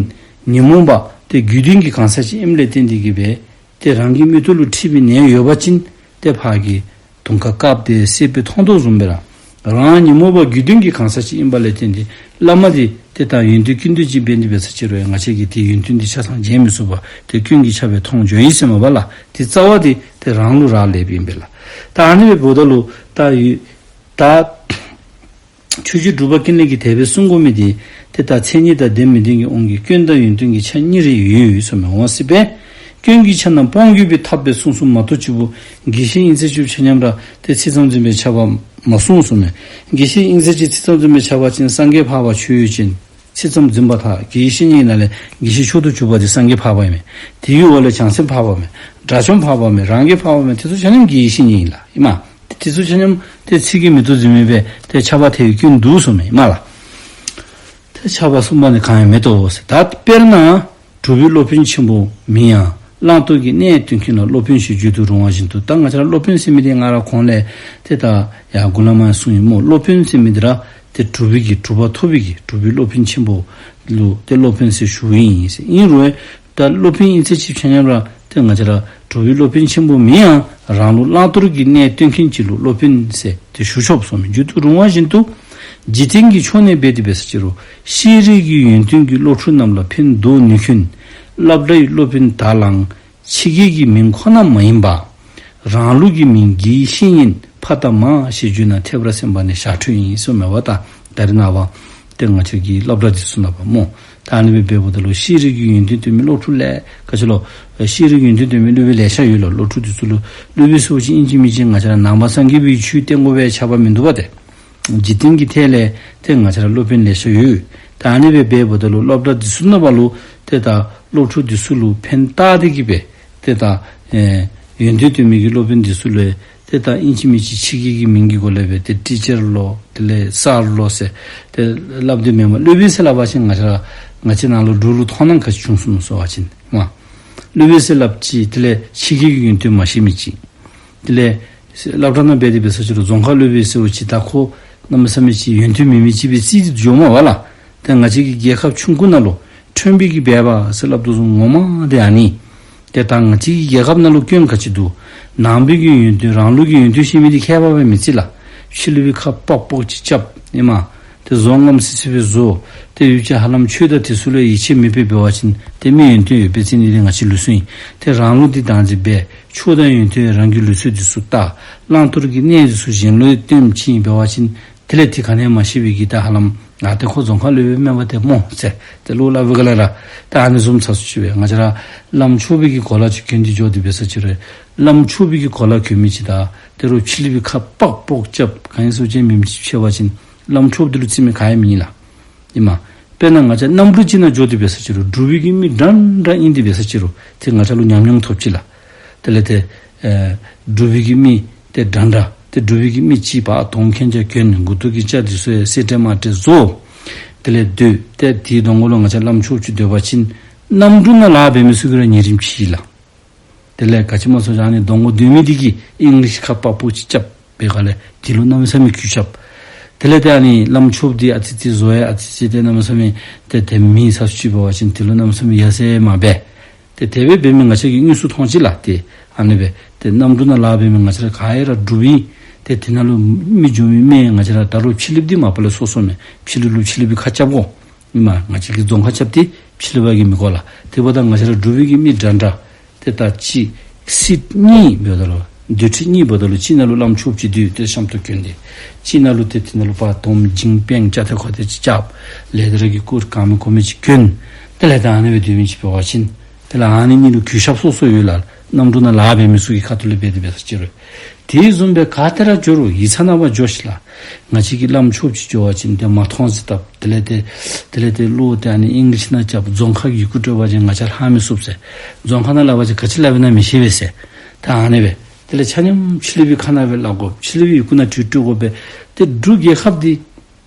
ཉོན་མོངས་པ་ཏེ་རྒྱུད་ལྡན་གྱི་གང་ཟག་ཅིག་ཨིནམ་ལས་བརྟེན་ཏེ་གིས་སྦེ་ཏེ་རང་གི་མིག་ཏོ་ལུ་འཁྲིགས་པའི་ནད་ཡོད་པ་ཅིན་ཏེ་ཕར་གྱི་དུང་ཁ་བཀབ་སྟེ་བསད་པའི་མཐོང་དོ་བཟུམ་སྦེ་ར། རང་ཉོན་མོངས་པ་རྒྱུད་ལྡན་གྱི་གང་ཟག་ཅིག་ཨིནམ་ལས་བརྟེན་ཏེ་བླ་མ་འདི་ཏེ་ད་ཡོན་ཏན་ཀུན་ལྡན་ཅིག་འབད་ནི་འབད་ས་ཅི་རུང་ང་བཅས་ཀྱིས་ཏེ་ཡོན་ཏན་འདི་ཆ་ཚང་མཇལ་མི་ཚུགས་པ་ཏེ་སྐྱོན་གྱི་ཆ་སྦེ་མཐོང་འགྱོ་ཡི་ཟེར་མས་པ་ལགས། ཏེ་རྩ་བ་འདི་ཏེ་རང་ལུ་རག་ལསཔ་ཨིན་པས་ལགས། ད་ཨ་ནི་སྦེ་འབདཝ་ད་ལུ་ད་ཡུ་ད་ཆོས་རྗེ་འབྲུག་པ་ཀུན་ལེགས་ཀྱིས་དེ་སྦེ་གསུང་དགོ་མི་འདི་ཏེ་ད་མཚན་ཉིད་དང་ལྡན་མི་ལྡན་གྱི་དབང་གིས་སྐྱོན་དང་ཡོན་ཏན་གྱི་ཆ་གཉིས་རེ་ཡོད་ཡོད་གསུངམ་མས། འོང་སྲིད་པས། སྐྱོན་གྱི་ཆ་རྣམས་སྤོང་དགོས་པའི་ཐབས་སྦེ་གསུངས་གསུངསམ་མ་གཏོགས་གཅིག་པུ་དགེ་བཤེས་དབྱིག་གསལ་བཅུ་ཆ་མཉམ་ར་ཏེ་ཚིག་ཙམ་འཛིན་པའི་ཆ་བ་མ་གསུངས་གསུངམ་མས། དགེ་བཤེས་དབྱིག་གསལ་གྱིས་ཚིག་ཙམ་འཛིན་པའི་ཆ་བ་ཅིན་སངས་རྒྱས་འཕགས་པ་ཆོས་ཡོད་ཅན། ཚིག་ཙམ་འཛིན་པ་དག་དགེ་བཤེས་གཉིས་ནང་ལས་དགེ་བཤེས་མཆོག་ཏུ་གྱུར་པ་དེ་སངས་རྒྱས་འཕགས་པ་ཨིན་མས། དེའི་འོག་ལས་བྱང་སེམས་འཕགས་པ་མས། དགྲ་བཅོམ་འཕགས་པ་མས། རང་རྒྱལ་འཕགས་པ་མས། དེ་ཚུ་ཆ་མཉམ་དགེ་བཤེས་གཉིས་ཨིན་ལགས། ཨིན་མས། དེ་ཚུ་ཆ་མཉམ་ཏེ་ཚིག་གི་མིང་ཏོག་འཛིན་མི་སྦེ་ཏེ་ཆ་བ་ཐལ་བའི་སྐྱོན་འདུག་གསུངམ་མས་ལགས། ཏེ་ཆ་བ་གསུམ་པ་ནི་གང་ཡང་མེད་དོ་ཟེར། ད་དཔེར་ན་གྲུབ་པའི་སློབ་དཔོན་ཆེན་པོ་མིན་ཡང་། བླང་དོར་གྱི་གནས་སྟོན་མཁན་ལ། སློབ་དཔོན་ཞེས་བརྗོད་དུ་རུང་བ་བཞིན་དུ། ད་ང་བཅས་ར་སློབ་དཔོན་ཟེར་མི་འདི་ང་ར་གོང་ལས་ཏེ་ད་ཡར་འགོ་ལས་མར་གསུངས་ཡི་སྨོ། སློབ་དཔོན་ཟེར་མི་འདི་ར་ཏེ་གྲུབ་པའི་གི་གྲུབ་པ་ཐོབ་པའི་གི་གྲུབ་པའི་སློབ་དཔོན་ཆེན་པོ་ལུ་ཏེ་སློབ་དཔོན་ཟེར་ཞུཝ་ཨིན་ཟེར། ཨིན་རུང་ད་སློབ་དཔོན་ཨིན་ཚད་ཅིག་ཆ་མཉམ་ར་ཏེ་ང་བཅས་ར་གྲུབ་པའི་སློབ་དཔོན་ཆེན་པོ་མིན་ཡང་རང་ལུ་བླང་དོར་གྱི་གནས་སྟོན་མཁན་ཅིག་ལུ་སློབ་དཔོན་ཟེར་ཏེ་ཞུ་ཆོགཔ་སོང་མི་བརྗོད་དུ་རུང་བ་བཞིན་དུ། འཇིག་རྟེན་གྱི་ཕྱོགས་ནས་འབད་དེ་འབད་ས་ཅི་རུང་ཤེས་རིག་གི་ཡོན་ཏན་གྱི་སློབ་ཕྲུག་རྣམས་ལ་ཕན་འདོགས་ནུས་མཁན་སློབ་གྲྭའི་སློབ་དཔོན་དག་ལའང་ཕྱི་རྒྱལ་གྱི་མིང་ཁོ་ན་མ་ཡིན་པར་རང་ལུགས་ཀྱི་མིང་དགེ་བཤེས་གཉེན་ཕ་དང་མ་ཞེས་བརྗོད་ན་ཐེབས་ར་སེམས་པ་ནི་ཞག་ཁྲོད་ཡིན་གསུངམ་མས་པ། ད་ད་རེས་ནངས་པ་ཏེ་ང་བཅས་ཀྱི་སློབ་གྲྭ་འདི་ཚུ་ནང་པ་སྨོ། ད་ཨ་ནི་སྦེ་འབདཝ་ད་ལུ་ཤེས་རིག་གི་ཡོན་ཏན་སྟོན་མི་སློབ་ཕྲུག་ལས་ག་ཅི་ལོ། ཤེས་རིག་ཡོན་ཏན་སྟོན་མི་སློབ་དཔོན་ལེ་ཤ་ཡོད་ལོ། སློབ་ཕྲུག་འདི་ཚུ་ལུ་སློབ་དཔོན་ཟེརཝ་ཅིག་ཨིན་ཅི་མིན་ཅི་ང་བཅས་ར་ནང་པ་སངས་རྒྱས་པའི་ཆོས་བསྟན་དགོ་པའི་ཁྱབ་པ་མིན་འདུག་པ་ཏེ། འཇིག་རྟེན་གྱི་ཐད་ལས་ཏེ་ང་བཅས་ར་སློབ་དཔོན་ལེ་ཤ་ཡོད། ད་ཨ་ནི་སྦེ་འབདཝ་ད་ལུ་སློབ་གྲྭ་འདི་ཚུ་ནང་པ་ལུ་ཏེ་ད་སློབ་ཕྲུག་འདི་ཚུ་ལུ་ཕན་བཏགས་ཏེ་གིས་སྦེ་ཏེ་ད་ཨེ་ཡོན་ཏན་སྟོན་མི་གི་སློབ་དཔོན་འདི་ཚུ་ལུ་ཏེ་ད་ཨིན་ཅི་མིན་ཅི་ཕྱི་རྒྱལ་གྱི་མིང་གི་སྒོ་ལས་སྦེ་ཏེ་ཊི་ཅར་ལོ་དེ་ལས་སར་ལོ་ཟེར་ཏེ་སླབ་སྟེ་མེན་པར་སློབ་དཔོན་ཟེར་སླབ་པ་ཅིན་ང་བཅས་ར་ང་བཅས་ནང་ལུ་འབྲུག་ལུ་མཐོང་སྣང་ག་ཅི་བྱུང་སོང་ཟེར་བ་ཅིན་མ་སློབ་དཔོན་ཟེར་སླབ་ཅི། དེ་ལས་ཕྱི་རྒྱལ་གྱི་ཡོན་ཏན་མ་ཤེས་མི་ཅིག། དེ་ལས་སློབ་གྲྭ་ནང་འབད་དེ་འབད་ས་ཅི་རུང་རྫོང་ཁ་སློབ་དཔོན་ཟེརཝ་ཅིག་ད་ཁོ་གནམ་མེད་ས་མེད་ཅིག་ཡོན་ཏན་མེད་མི་ཅིག་སྦེ་རྩིས་ཏེ་འགྱོཝ་མས་པ་ལགས། ཏེ་ང་བཅས་ཀྱི་རྒྱལ་ཁབ་ཆུང་ཀུ་ནང་ལུ་ཁྲོན་པའི་གི་སྦལ་པ་ཟེར་སླབ་དོ་བཟུམ་ངོ་མ་དེ་ཨ་ནི། ཏེ་ད་ང་བཅས་ཀྱི་རྒྱལ་ཁབ་ནང་ལུ་སྐྱོན་ག་ཅི་འདུག། ནང་པའི་གི་ཡོན་ཏན་རང་ལུགས་ཀྱི་ཡོན་ཏན་ཤེས་མི་འདི་ཁྱད་པར་སྦེ་མི་རྩི་ལགས། ཕྱི་ལུ་སྦེ་ཁ་པག་པག་ཅིག་རྐྱབ་ཨིན་མས། ཏེ་བཟོ་ངན་སི་སི་སྦེ་བཟོ། ཏེ་ཡུལ་ཅིག་ཧ་ལམ་ཆོས་དང་དེ་ཚུ་ལུ་ཡིད་ཆེས་མེད་པའི་འབད་བ་ཅིན་ཏེ་མི་ཡོན་ཏན་ཡོད་པའི་རྩི་ནི་འདི་ང་བཅས་ལུགས་སྲོལ་ཨིན། ཏེ་རང་ལུགས་འདི་བདག་འཛིན་འབད། ཆོས་དང་ཡོན་ཏན་རང་གི་ལུགས་སྲོལ་འདི་ཚུ་བལྟ། བླང་དོར་གྱི་གནས་འདི་ཚུ་གཞན་ལུ་སྟོན་ཅིག་འབད་བ་ཅིན་དེ་ལས་དེ་ག་ནི་ཡང་མ་ཤེས་པའི་གི་ད་ཧ་ལམ་ང་ཏེ་ཁོ་རྫོང་ཁ་སློབ་དཔོན་མེན་པ་ཏེ་སྨོ་ཟེར་ཏེ་ལོག་སླབ་པའི་སྒང་ལས་ར་ད་ཨ་ནི་བཟུམ་ཚ་སུ་ཅིག་སྦེ་ང་བཅས་ར་བླམ་ཆོས་པའི་གི་གོ་ལ་ཅིག་གྱོན་ཏེ་འགྱོ་སྟེ་འབད་ས་ཅི་རུང་ བླམ་ཆོསཔ་གི་གོ་ལ་གྱོན་མི་ཅིག་དང་དེ་རུ་ཕྱི་གླིངཔ་ཁ་པག་པོག་རྐྱབ་ག་ཨིན་ཟེར་ཅིག་མེནམ་ཅིག་ཕྱད་པ་ཅིན་བླམ་ཆོསཔ་འདི་ལུ་རྩིས་མེད་ག་ཡང་མེད་ལགས། ཨིན་མས། དཔེར་ན་ང་བཅས་གནམ་གྲུ་ཅིག་ནང་འགྱོ་སྟེ་འབད་ས་ཅིག་རུང་འབྲུག་པའི་གི་མི་འདྲན་འདྲ་ཨིན་ཏེ་འབད་ས་ཅིག་རུང་ཏེ་ང་བཅས་ལུ་ཉམས་མྱོང་ཐོབ་ཅི་ལགས། དེ་ལས་ཏེ་ཨེ་འབྲུག་པའི་གི་མི་ཏེ་འདྲན་འདྲ་ཏེ་འབྲུག་པའི་གི་མི་ཅིག་པ་དོང་ཁེན་ཅ་གྱོན་མགུ་ཏོ་གི་སྐྱ་འདི་ཚུ་ཡང་སེར་སྤྲས་དམར་སྤྲས་བཟོ། དེ་ལས་སྡོད་ཏེ་དེའི་གདོང་ཁ་ལུ་ང་བཅས་བླམ་ཆོསཔ་ཅིག་སྡོད་པ་ཅིན་གནམ་གྲུ་ནང་ལཱ་འབད་མི་ཚུ་གིས་ར་ཉན་རིམ་ཅིག་ལགས། དེ་ལས་ག་ཅི་སྨོ་ཟེར་བ་ཅིན་ཨ་ནི་གདོང་ཁ་སྡོད་མི་འདི་གིས་ཨིང་ལིཤ་ཁ་པག་པོག་ཅིག་རྐྱབ་པའི་སྒང་ལས་དེ་ལུ་གནམ་མེད་ས་མེད་གུས་རྐྱབ། དེ་ལས་ཏེ་ཨ་ནི་བླམ་ཆོསཔ་འདི་ཨ་ཙི་ཙི་བཟོ་ཡང་ཨ་ཙི་ཙི་ཏེ་གནམ་མེད་ས་མེད་ཏེ་དེ་མི་ཚ་སུ་ཅིག་འབད་བ་ཅིན་དེ་ལུ་གནམ་མེད་ས་མེད་ཡ་མཚན་མ་འབད། ཏེ་དེ་སྦེ་འབད་མི་ང་བཅས་ཀྱིས་དངོས་སུ་མཐོང་ཅི་ལགས། ཏེ་ཨ་ནི་སྦེ་ཏེ་གནམ་གྲུ་ནང་ལཱ་འབད་མི་ང་བཅས་ར་ག་ཡ་ར་འབྲུགཔ་ཨིན། ཏེ་དེ་ནང་ལུ་མི་འགྱོ་མི་མེད། ང་བཅས་ར་ད་རུང་ཕྱི་གླིངཔ་འདི་མ་པ་ལས་སོ་སོ་མས། ཕྱི་གླིང་ལུ་ཕྱི་གླིངཔ་གི་ཁ་རྐྱབ་དགོ། ཨིན་མས། ང་བཅས་ཀྱིས་རྫོང་ཁ་རྐྱབ་སྟེ་ཕྱི་གླིངཔ་གིས་མི་དགོ་ལགས། དེ་འབདཝ་ད་ང་བཅས་ར་འབྲུག་པའི་གི་མི་འདྲན་འདྲ་ཏེ་ད་གཅིག་སིཊ་གཉིས་འབདཝ་ད་ལུ་སྡོད་ཁྲི་གཉིས་འབདཝ་ད་ལུ་གཅིག་ནང་ལུ་བླམ་ཆོསཔ་ཅིག་སྡོད་དེ་ཤམ་ཐབས་གྱོན་ཏེ། གཅིག་ནང་ལུ་ཏེ་དེ་ནང་ལུ་པ་དོམ་མཇིང་པེང་ཅ་ཐེ་ཁོ་ཐེ་ཅིག་རྐྱབ། ལེ་དར་གྱི་སྐུ་གང་མེད་གོ་མེད་ཅིག་གྱོན། དེ་ལས་ད་ཨ་ནི་སྦེ་སྡོད་མི་ཅིག་འབད་བ་ཅིན་དེ་ལས་ཨ་ནི་གཉིས་ལུ་གུས་ཞབས་སོ་སོ་ཡོད་ལགས། གནམ་གྲུ་ནང་ལཱ་འབད་མི་ཚུ་གི་ཁ་ཐུག་ལས་འབད་དེ་འབད་ས་ཅིག་རུང་། དེ་བཟུམ་སྦེ་ག་ཏེ་ར་འགྱོ་རུང་ཡིག་ཚང་ནང་ཕར་འགྱོ་ཤིག་ལགས། ང་བཅས་ཀྱི་བླམ་ཆོསཔ་ཅིག་འགྱོ་བ་ཅིན་ཏེ་མ་མཐོང་ཟེར་བཏབ། དེ་ལས་ཏེ་དེ་ལས་ཏེ་བློ་ཏེ་ཨ་ནི་ཨིང་ལིཤ་ནང་རྐྱབ། རྫོང་ཁ་གི་ཡི་གུ་འབྲི་བ་ཅིན་ང་བཅས་ལྷག་མི་ཚུགས་ཟེར། རྫོང་ཁ་ནང་སླབ་པ་ཅིན་ག་ཅི་སླབ་ཨིན་ན་མི་ཤེས་པས་ཟེར། ད་ཨ་ནི་སྦེ་དེ་ལས་ཆ་མཉམ་ཕྱི་གླིངཔ་གི་ཁ་ནང་སྦེ་སླབ་དགོ། ཕྱི་གླིངཔ་གི་ཡི་གུ་ནང་བྲིས་བྲིས་དགོ་པས། ཏེ་འབྲུག་རྒྱལ་ཁབ་འདི་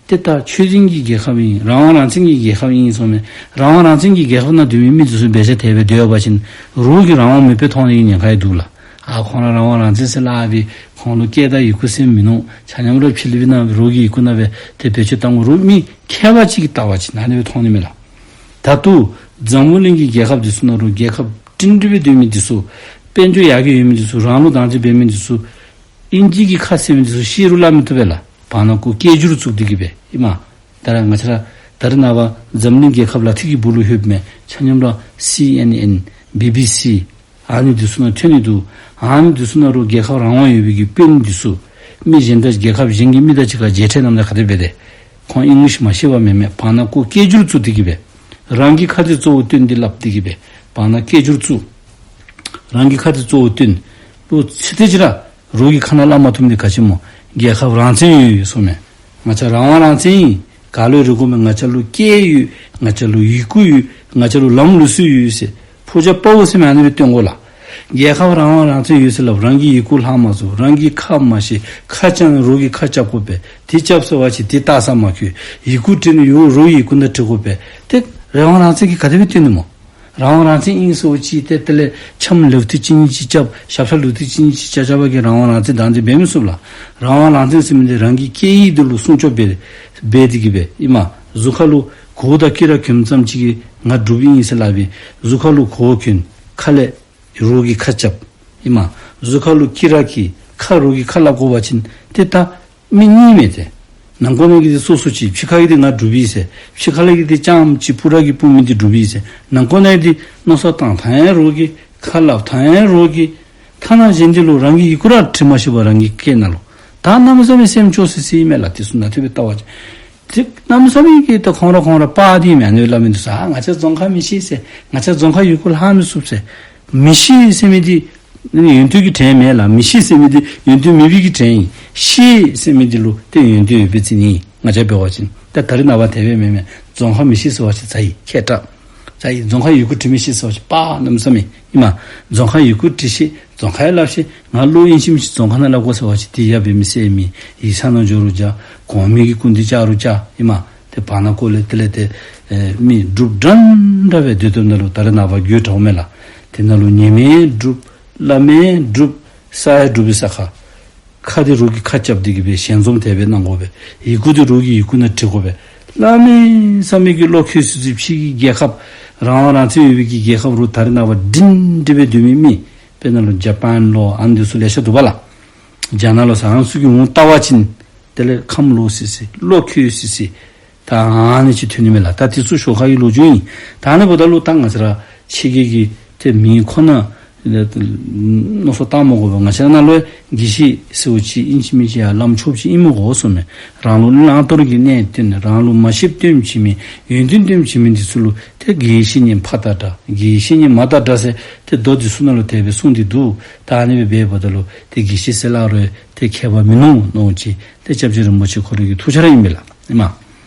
ཏེ་ད་ཆོས་བཙན་གྱི་རྒྱལ་ཁབ་ཨིན། རང་དབང་རང་བཙན་གྱི་རྒྱལ་ཁབ་ཨིན་གསུངམ་མས། རང་དབང་རང་བཙན་གྱི་རྒྱལ་ཁབ་ནང་སྡོད་མི་མི་འདི་ཚུ་འབད་བཞག་དེ་སྦེ་སྡོད་པ་ཅིན་རོགས་ཀྱིས་རང་དབང་མེདཔ་སྦེ་མཐོང་ནི་གི་ཉེན་ཁ་ཡང་འདུག་ལགས། ཨ་ཁོང་ར་རང་དབང་རང་བཙན་ཟེར་སླབ་སྦེ་ཁོང་ལུ་སྐད་དང་ཡི་གུ་ཟེར་མིན་ནུག། ཆ་མཉམ་ར་ཕྱི་གླིངཔ་ནང་རོགས་ཀྱི་ཡི་གུ་ནང་སྦེ་ཏེ་བེད་སྤྱོད་བཏང་དགོ། རོགས་མི་མཁས་པ་ཅིག་གིས་བལྟ་བ་ཅིན་ཨ་ནི་སྦེ་མཐོང་ནི་མས་ལགས། ད་ལྟོ་འཛམ་བུ་གླིང་གི་རྒྱལ་ཁབ་འདི་ཚུ་ནང་རོགས་རྒྱལ་ཁབ་སྒྲིང་སྒྲི་སྦེ་སྡོད་མི་འདི་ཚུ་དཔལ་འབྱོར་ཡར་རྒྱས་ཡོད་མི་འདི་ཚུ་རང་ལུགས་བདག་འཛིན་འབད་མི་འདི་ཚུ་ཨིན་ཇི་གི་ཁ་ཟེར་མི་འདི་ཚུ་ཤེས་རུང་སླབ་མི་བཏུབ་པས་ལགས། བར་ན་ཀོ་སྐད་སྒྱུར་བཙུགས་ཏེ་གི་སྦེ་ཨིན་མས། ད་ར་ང་བཅས་ར་ད་རེས་ནངས་པ་འཛམ་གླིང་རྒྱལ་ཁབ་ལག་མཐིལ་གྱི་སྦུག་ལུ་ལྷོདཔ་མས། ཆ་མཉམ་ར་སི་ཨེན་ཨེན་བི་བི་སི་ཨ་ནི་འདི་ཚུ་ནང་ཐོན་ནི་འདུག། ཨ་ནི་འདི་ཚུ་ནང་རོགས་རྒྱལ་ཁབ་རང་དབང་ཡོད་པའི་གི་དཔོན་འདི་ཚུ་མི་གཞན་དང་རྒྱལ་ཁབ་གཞན་གྱི་མི་དང་གཅིག་ཁར་མཇལ་འཕྲད་གནམ་མེད་ས་མེད་ག་དེ་སྦེ་སྡོད། ཁོང་ཨིང་ལིཤ་མ་ཤེས་པ་མེན་མས། བར་ན་ཀོ་སྐད་སྒྱུར་བཙུགས་ཏེ་གི་སྦེ་རང་གི་ཁ་ཐུག་གཙོ་བོ་བཏོན་ཏེ་སླབ་སྟེ་གི་སྦེ་བར་ན་སྐད་སྒྱུར་བཙུགས། རང་གི་ཁ་ཐུག་གཙོ་བོ་བཏོན། ལོག་ཚིག་དེ་ཅིག་ར་རོགས་ཀྱི་ཁ་ནང་སླབ་མ་བཏུབ་ནི་ག་ཅི་སྨོ། རྒྱལ་ཁབ་རང་བཙན་ཡོད་ཡོད་གསུངམ་མས། ང་བཅས་རང་དབང་རང་བཙན་ཨིན། ག་ལུ་རེ་དགོ་མས། ང་བཅས་ལུ་སྐད་ཡོད། ང་བཅས་ལུ་ཡི་གུ་ཡོད། ང་བཅས་ལུ་ལམ་ལུགས་སྲོལ་ཡོད་ཟེར། ཕོ་རྒྱས་དཔའ་བོ་ཟེར་མི་ཨ་ནི་སྦེ་སྟོན་དགོ་ལགས། རྒྱལ་ཁབ་རང་དབང་རང་བཙན་ཡོད་ཟེར་སླབ། རང་གི་ཡི་གུ་ལྷག་མ་ཚུགས། རང་གི་ཁ་མ་ཤེས། ཁ་རྐྱབ་ན་རོགས་ཀྱི་ཁ་རྐྱབ་དགོ་པས། དེ་རྐྱབ་ཟེར་བ་ཅིན་དེ་ལྟ་ས་མ་ཁུར། ཡི་གུ་བྲིས་ན་ཡོད་རོགས་ཡི་གུ་ནང་བྲི་དགོ་པས། ཏེ་རང་དབང་རང་བཙན་གྱིས་ག་དེ་སྦེ་སྟོན་ནི་སྨོ། རང་དབང་རང་བཙན་ཨིན་ཟེར་བ་ཅིན་ཏེ་དེ་ལས་འཆམ་ལག་མཐིལ་གཅིག་གཉིས་ཅིག་རྐྱབ། ཞབས་ཁྲ་ལག་མཐིལ་གཅིག་གཉིས་ཅིག་རྐྱབ་རྐྱབ་པ་གིས་རང་དབང་རང་བཙན་བདག་འཛིན་འབད་མི་ཚུགས་ལགས། རང་དབང་རང་བཙན་ཟེར་མི་འདི་རང་གི་སྐད་ཡིག་འདི་ལུ་སྲུང་སྐྱོབ་འབད་འབད་དེ་གི་སྦེ་ཨིན་མས། གཟུགས་ཁ་ལུ་གོ་བ་དང་དཀྱི་ར་གྱོནམ་ཙམ་ཅིག་གིས་ང་འབྲུགཔ་ཨིན་ཟེར་སླབ་སྦེ་གཟུགས་ཁ་ལུ་གོ་བ་གྱོན། ཁ་ལས་རོགས་ཀྱི་ཁ་རྐྱབ་ཨིན་མས། གཟུགས་ཁ་ལུ་དཀྱི་ར་གྱོན། ཁ་རོགས་ཀྱི་ཁ་སླབ་དགོ་པ་ཅིན་ཏེ་ད་མི་གཉིས་མས་ཏེ། ནང་འཁོད་ནང་གི་འདི་སོ་སོ་ཅིག། ཕྱི་ཁ་གི་འདི་ང་འབྲུགཔ་ཨིན་ཟེར། ཕྱི་ཁ་ལས་ཀྱི་འདི་རྐྱངམ་ཅིག་སྤུ་ར་གིས་སྤུ་མི་འདི་འབྲུགཔ་ཨིན་ཟེར། ནང་འཁོད་ནང་གི་འདི་མནོ་བསམ་བཏང་ཐངས་ཡང་རོགས་ཀྱི། ཁ་སླབ་ཐངས་ཡང་རོགས་ཀྱི། ཐ་ན་གཞན་འདི་ལུ་རང་གི་ཡི་གུ་ར་བྲི་མ་ཤེས་པར་རང་གི་སྐད་ནང་ལུ། ད་གནམ་མེད་ས་མེད་སེམས་སྐྱོ་སི་སི་ཨིན་མས་ལགས། དེ་ཚུ་ནང་དེ་སྦེ་བལྟ་བ་ཅིན། ཏེ་གནམ་མེད་ས་མེད་ཀྱི་ད་ཁོང་ར་ཁོང་ར་དཔའ་དེ་མེན་ནི་སླབ་མི་འདི་ཚུ། ཨ་ང་བཅས་རྫོང་ཁ་མི་ཤེས་ཟེར། ང་བཅས་རྫོང་ཁ་ཡི་གུ་ལྷག་མི་ཚུགས་ཟེར། མི་ཤེས་ཟེར་མི་འདི་ནི་ཡོན་ཏན་གྱི་དོན་མེན་ལགས། མི་ཤེས་ཟེར་མི་འདི་ཡོན་ཏན་མེད་པའི་གི་དོན་ཨིན། ཤེས་ཟེར་མི་འདི་ལུ་ཏེ་ཡོན་ཏན་ཡོད་པའི་རྩིས་ནི་ང་བཅས་འབད་བ་ཅིན། ད་ད་རེས་ནངས་པ་དེ་སྦེ་མེན་མས། རྫོང་ཁ་མི་ཤེས་ཟེར་བ་ཅིན་ཚ་ཡི་ཁྱད་དྲག། ཚ་ཡི་རྫོང་ཁ་ཡི་གུ་བྲི་མི་ཤེས་ཟེར་བ་ཅིན་དཔའ་གནམ་མེད་ས་མེད་ཨིན་མས། རྫོང་ཁ་ཡི་གུ་བྲི་ཤེས། རྫོང་ཁ་ཡང་སླབ་ཤེས། ང་བློ་ཨིན་ཅི་མིན་ཅི་རྫོང་ཁ་ནང་སླབ་དགོ་ཟེར་བ་ཅིན་དེ་ཡང་འབད་མི་ཟེར་མི། ཡིག་ཚང་ནང་འགྱོ་རུང་བྱ། གོང་མའི་གི་སྐུ་མདུན་བཅར་རུང་བྱ་ཨིན་མས། ཏེ་བར་ན་ཀོ་ལས་དེ་ལས་ཏེ་ཨེ་མི་འབྲུགཔ་འདྲན་འདྲ་སྦེ་སྡོད་སྡོདཔ་ནང་ལུ་ད་རེས་ནངས་པ་འགྱུར་དྲགས་མས་ལགས། དེ་ནང་ལུ་ཉི་མའི་འབྲུགཔ་བླ་མའི་འབྲུགཔ་ས་ཡ་འབྲུག་པའི་ས་ཁར་ཁ་འདི་རོགས་ཀྱི་ཁ་རྐྱབ་སྟེ་གི་སྦེ་ཞལ་འཛོམས་དེ་སྦེ་གནང་དགོ་པས། ཡི་གུ་འདི་རོགས་ཀྱི་ཡི་གུ་ནང་བྲི་དགོ་པས། གནམ་མེད་ས་མེད་ཀྱི་བློ་ཁོལ་སི་སི། ཕྱི་གི་རྒྱལ་ཁབ་རང་དབང་རང་བཙན་ཡོད་པའི་གི་རྒྱལ་ཁབ་རོགས་ད་རེས་ནངས་པ་སྒྲིང་སྒྲི་སྦེ་སྡོད་མི་མི། དཔེར་ན་ལུ་ཇ་པཱན་ལོ་ཨ་ནི་འདི་ཚུ་ལེ་ཤ་འདུག་པ་ལགས། རྒྱ་ནག་ལོ་ཟེར་ཨ་ནི་ཚུ་གི་འོང་བལྟ་བ་ཅིན་དེ་ལས་ཁམས་ལོག་སི་སི། བློ་ཁོལ་སི་སི། ད་ཨ་ནི་ཅིག་ཐོན་ནི་མས་ལགས། ད་དེ་ཚུ་ཤོ་ཁ་གི་ལོ་རྒྱུས་ཨིན། ད་ཨ་ནི་འབདཝ་ད་ལུ་ད་ང་བཅས་ར་ཕྱི་རྒྱལ་གྱི་ཏེ་མི་ཁོ་ན་ མནོ་བསམ་བཏང་མི་དགོ་པས། ང་བཅས་ནང་ལུ་དགེ་བཤེས་ཟེརཝ་ཅིག་ཨིན་ཅི་མིན་ཅི་ཡར་བླམ་ཆོསཔ་ཅིག་ཨིན་མི་དགོ་གསུངམ་མས། རང་ལུ་བླང་དོར་གྱི་གནས་སྟོན་ནི་རང་ལུ་མ་ཤེསཔ་སྟོནམ་ཅིག་མེན། ཡོན་ཏན་སྟོནམ་ཅིག་མེན། འདི་ཚུ་ལུ་ཏེ་དགེ་བའི་བཤེས་གཉེན་ཕ་དང་འདྲ་དགེ་བའི་བཤེས་གཉེན་མ་དང་འདྲ་ཟེར་ཏེ་མདོ་འདི་ཚུ་ནང་ལུ་དེ་སྦེ་གསུངས་ཏེ་འདུག། ད་ཨ་ནི་སྦེ་འབདཝ་ད་ལུ་ཏེ་དགེ་བཤེས་ཟེར་སླབ་རུང་ཏེ་མཁས་པ་མིན་ནུག་མནོ་ཅི། ཏེ་སྐྱབས་རྗེ་རིན་པོ་ཆེ་ཁོ་རའི་གི་ཐུགས་འཆར་ཨིན་པས་ལགས། ཨིནམ།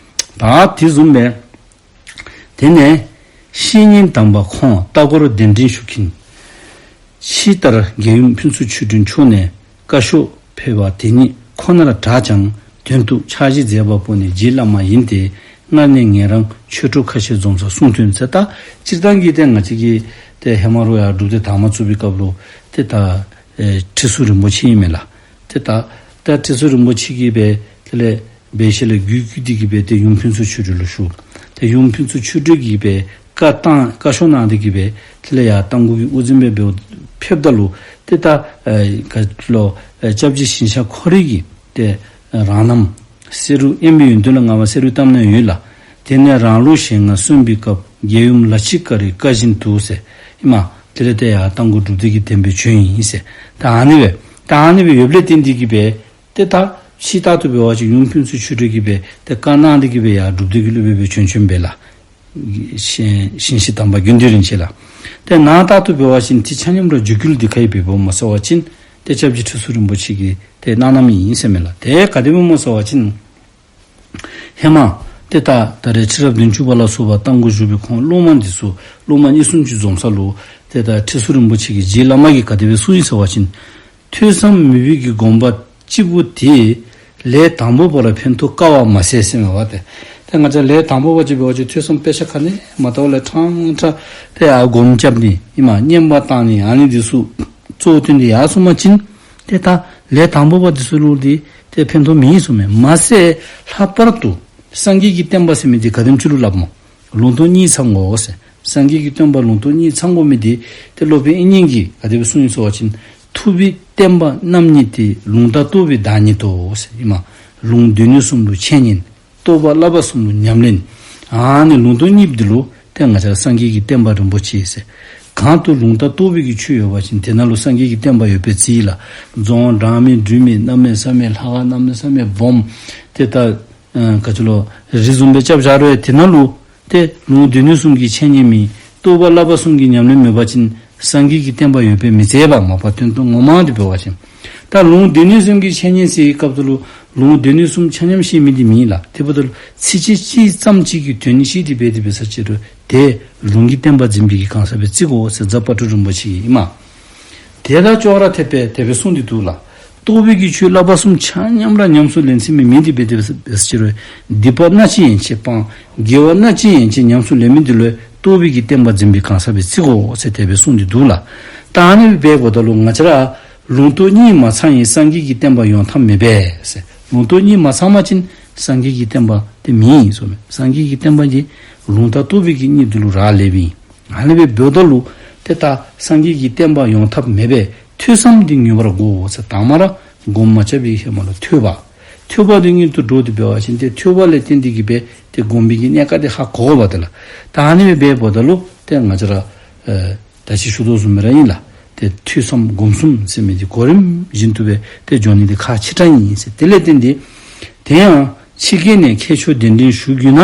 ད་དེ་བཟུམ་སྦེ་དེ་ནས་བཤེས་གཉེན་དམ་པ་ཁོང་ལྟ་སྐོར་གདན་འདྲེན་ཞུ་མཁན། ཕྱི་ལྟར་རྒྱལ་ཡུམ་ཕུན་ཚོགས་ཆོས་སྒྲོན་མཆོག་ནས་བཀའ་ཤོག་ཕེབས་པ་དེ་ཉིད་ཁོ་ནར་གྲགས་ཀྱང་དོན་དུ་ཕྱག་བཞེས་མཛད་པ་པོ་ནི་རྗེ་བླ་མ་ཡིན་ཏེ། སྔར་ནས་ངེད་རང་ཆོས་གྲོགས་ཁ་ཤས་འཛོམས་སར་གསུང་དོན་ཟེར། ད་སྤྱིར་བཏང་གི་ཏེ་ང་བཅས་ཀྱི་ཏེ་ཧེ་མ་རུ་ཡང་སྒྲུབ་སྡེ་དར་མ་བཙུགས་པའི་སྐབས་ལུ་ཏེ་ད་ཨེ་ཁྲི་ཟུར་རིན་པོ་ཆེ་ཨིན་མས་ལགས། ཏེ་ད་ད་ཁྲི་ཟུར་རིན་པོ་ཆེ་གིས་སྦེ་དེ་ལས་སྦེ་ཞལ་ལས་བརྒྱུད་བརྒྱུད་དེ་གིས་སྦེ་ཏེ་ཡུམ་ཕུན་ཚོགས་ཆོས་སྒྲོན་ལུ་ཞུ། ཏེ་ཡུམ་ཕུན་ཚོགས་ཆོས་སྒྲོན་གྱིས་སྦེ་བཀའ་བཏང་བཀའ་ཤོག་གནང་སྟེ་གིས་སྦེ་དེ་ལས་ཡར་རྟ་མགོ་གི་དབུ་འཛིན་སྦེ་འབདཝ་ཕེབས་ད་ལུ་ཏེ་ད་ཨེ་ག་ལོ་ཨེ་སྐྱབས་རྗེ་ཞིང་གཤེགས་ཁོ་རའི་གི་ཏེ་རང་རྣམ་གསེར་འོད་དབེན་པའི་ཡོན་ཏན་ལ་ངང་པ་གསེར་འོད་བལྟམས་ནས་ཡོད་ལ། དེ་ནས་རང་ལུགས་གཞན་ལྔ་གསོན་པའི་སྐབས་རྒྱལ་ཡུམ་ལ་ཕྱི་ཀ་རའི་བཀའ་བཞིན་དུ་ཟེར་ཨིནམ། དེ་ལས་ཏེ་ཡར་རྟ་མགོ་སྒྲུབ་སྡེ་གི་དེ་སྦེ་བྱོན་ཡི་ཟེར། ད་ཨ་ནི་སྦེ་ད་ཨ་ནི་སྦེ་ཡོདཔ་ལས་བརྟེན་ཏེ་གིས་སྦེ་ཏེ་ད་ཕྱི་ལྟར་དུ་འབད་བ་ཅིན་ཡུམ་ཕུན་ཚོགས་ཆོས་སྒྲོན་གྱིས་སྦེ་ཏེ་བཀའ་གནང་སྟེ་གིས་སྦེ་ཡར་སྒྲུབ་སྡེ་གི་སློབ་དཔོན་སྦེ་བྱོན་བྱོནམ་སྦེ་ལགས། ཞིང་ཞིང་གཤེགས་དམ་པ་དགེ་འདུན་རིན་ཆེན་ལགས། ཏེ་ནང་ལྟར་དུ་འབད་བ་ཅིན་ཏེ་ཆ་མཉམ་ར་བརྒྱུད་སྐུལ་འདི་ག་གིས་འབདཝ་སྨོ་ཟེར་བ་ཅིན་ཏེ་སྐྱབས་རྗེ་ཁྲི་ཟུར་རིན་པོ་ཆེ་གིས་ཏེ་གནང་གནངམ་ཨིན་ཟེར་མས་ལགས། ཏེ་ག་དེ་སྦེ་སྨོ་ཟེར་བ་ཅིན་ཧེ་མ་ཏེ་ད་ད་རེས་ཁྲི་རབས་བདུན་ཅུ་པ་ལ་སོགས་པ་རྟ་མགོ་བཞུགས་པའི་ཁོང་སློབ་མ་འདི་ཚུ་སློབ་མ་གཉིས་གསུམ་ཅིག་འཛོམས་ས་ལུ་ཏེ་ད་ཁྲི་ཟུར་རིན་པོ་ཆེ་གིས་རྗེ་བླ་མ་གིས་ག་དེ་སྦེ་གསུངས་ཡི་ཟེར་བ་ཅིན། ཐོས་བསམ་མེད་པའི་གི་སྒོམ་པ་གཅིག་པུ་དེ་ལས་དང་པོ་པ་ལ་ཕན་ཐོགས་དཀའ་བ་མ་ཟད་ཟེར་མས་པ། ཏེ་ཏེ་ང་བཅས་ལས་དང་པོ་པ་ཅིག་འབད་བ་ཅིན་ཐོས་བསམ་དཔེ་ཆ་ག་ནི་མ་བལྟ་བར་ལས་ཕྲང་ཕྲང་ཏེ་ཨ་སྒོམ་རྐྱབ་ནི་ཨིནམ་བསྙེན་པ་བཏང་ནི་ཨ་ནི་འདི་ཚུ་གཙོ་བོ་བཏོན་ཏེ་ཡར་སོང་པ་ཅིན་ཏེ་ད་ལས་དང་པོ་པ་འདི་ཚུ་ལུ་འདི་ཏེ་ཕན་ཐོགས་མེད་གསུངམ་མས། མ་ཟད་ལྷག་པར་དུ་སངས་རྒྱས་ཀྱི་བསྟན་པ་ཟེར་མི་འདི་ག་དེམ་ཅིག་ལུ་སླབ་སྨོ། ལུང་རྟོགས་གཉིས་ཚང་དགོ་ཟེར། སངས་རྒྱས་ཀྱི་བསྟན་པ་ལུང་རྟོགས་གཉིས་ཚང་དགོ་མི་འདི་ཏེ་སློབ་དཔོན་དབྱིག་གཉེན་གྱིས་ག་དེ་སྦེ་གསུངས་ཡི་ཟེར་བ་ཅིན། ཐུབ་པའི་བསྟན་པ་རྣམ་གཉིས་ཏེ། ལུང་དང་རྟོགས་པའི་བདག་ཉིད་དོ་ཟེར་ཨིནམ། ལུང་སྡེ་སྣོད་གསུམ་ལུ་འཆད་ཉན། རྟོགས་པ་བསླབ་པ་གསུམ་ལུ་ཉམས་ལེན། ཨ་ནི་ལུང་རྟོགས་གཉིས་འདི་ལུ་ཏེ་ང་བཅས་སངས་རྒྱས་ཀྱི་བསྟན་པ་རིན་པོ་ཆེ་ཟེར། གང་དུ་ལུང་དང་རྟོགས་པའི་གི་ཆོས་ཡོད་པ་ཅིན་དེ་ནང་ལུ་སངས་རྒྱས་ཀྱི་བསྟན་པ་ཡོདཔ་སྦེ་བརྩི་ཡི་ལགས། རྫོང་འགྲམ་མེད་འབྲུ་མེད་གནམ་མེད་ས་མེད་ལྷ་ཁང་གནམ་མེད་ས་མེད་སྦོམ་ཏེ་ད་ཨ་ག་ཅི་ལོ་རི་བཟུམ་སྦེ་རྐྱབ་བཞག་རུང་དེ་ནང་ལུ་ཏེ་ལུང་སྡེ་སྣོད་གསུམ་གྱི་འཆད་ཉན་མེད། རྟོགས་པ་བསླབ་པ་གསུམ་གྱི་ཉམས་ལེན་མེད་པ་ཅིན་སངས་རྒྱས་ཀྱི་བསྟན་པ་ཡོདཔ་སྦེ་མི་བརྩི་བས། མ་པ་དོན་དུ་ངོ་མ་འདི་འབད་བ་ཅིན། ད་ལུང་སྡེ་སྣོད་གསུམ་གྱི་འཆད་ཉན་ཟེར་བའི་སྐབས་སུ་ལུ་ལུང་སྡེ་སྣོད་གསུམ་ཆ་མཉམ་ཤེས་མི་འདི་མེན་ལགས། དེ་འབདཝ་ད་ལུ་ཚིགས་བཅད་གཅིག་ཙམ་ཅིག་གི་དོན་ཤེས་ཏེ་འབད་དེ་འབད་ས་ཅིག་རུང་ཏེ་ལུང་གི་བསྟན་པ་འཛིན་པའི་གི་གང་ཟག་སྦེ་བརྩི་དགོ་ཟེར་རྫ་དཔལ་སྤྲུལ་རིན་པོ་ཆེ་གིས་ཨིནམ། དེ་དང་ཅོག་ར་འཐདཔ་སྦེ་དེ་སྦེ་གསུངས་ཏེ་འདུག་ལགས། རྟོགས་པའི་གི་ཆོས་བསླབ་པ་གསུམ་ཆ་མཉམ་ར་ཉམས་སུ་ལེན་ཚུགས་མི་མེད་དེ་འབད་དེ་འབད་ས་ཅིག་རུང་སྡིག་པ་སྣ་གཅིག་ཡན་ཆད་སྤང་། དགེ་བ་སྣ་གཅིག་ཡན་ཆད་ཉམས་སུ་ལེན་མི་འདི་ལུ་རྟོགས་པའི་གི་བསྟན་པ་འཛིན་པའི་གང་ཟག་སྦེ་བརྩི་དགོ་ཟེར་དེ་སྦེ་གསུངས་ཏེ་འདུག་ལགས། ད་ཨ་ནི་སྦེ་འབདཝ་ད་ལུ་ང་བཅས་ར་ལུང་རྟོགས་གཉིས་མ་ཚང་ཡང་སངས་རྒྱས་ཀྱི་བསྟན་པ་ཡོང་ཐབས་མེད་པས་ཟེར། ལུང་རྟོགས་གཉིས་མ་ཚང་པ་ཅིན་སངས་རྒྱས་ཀྱི་བསྟན་པ་དེ་མེད་ཟེར་མས། སངས་རྒྱས་ཀྱི་བསྟན་པ་འདི་ལུང་དང་རྟོགས་པའི་གི་གཉིས་འདི་ལུ་རག་ལས་པས། ཨ་ནི་སྦེ་འབདཝ་ད་ལུ་ཏེ་ད་སངས་རྒྱས་ཀྱི་བསྟན་པ་ཡོང་ཐབས་མེད་པས། ཐོས་བསམ་འདི་ངེས་པར་དགོ་ཟེར། དང་པ་ར་སྒོམ་མ་རྐྱབ་པའི་ཧེ་མ་ལུ་ཐོས་པ། ཐོས་པ་འདི་སྔོན་དུ་འགྲོ་སྟེ་འབད་བ་ཅིན་ཏེ་ཐོས་པ་ལས་བརྟེན་ཏེ་གིས་སྦེ་ཏེ་སྒོམ་པའི་གི་གནད་ཀ་འདི་ཧ་གོ་དགོཔ་འདི་ལགས། ད་ཨ་ནི་སྦེ་འབདཝ་ད་ལུ་ཏེ་ང་བཅས་ར་ཨེ་ད་ཅི་ཞུ་དོ་བཟུམ་སྦེ་ར་ཨིན་ལགས། ཏེ་ཐོས་བསམ་སྒོམ་གསུམ་ཟེར་མི་འདི་གོ་རིམ་བཞིན་དུ་སྦེ་ཏེ་འགྱོ་ནི་འདི་ཁག་ཆེ་དྲགས་ཨིན་ཟེར། དེ་ལས་བརྟེན་ཏེ་དེ་ཡང་ཕྱི་རྒྱལ་ནས་མཁས་མཆོག་གདན་འདྲེན་ཞུ་དགོས་ན་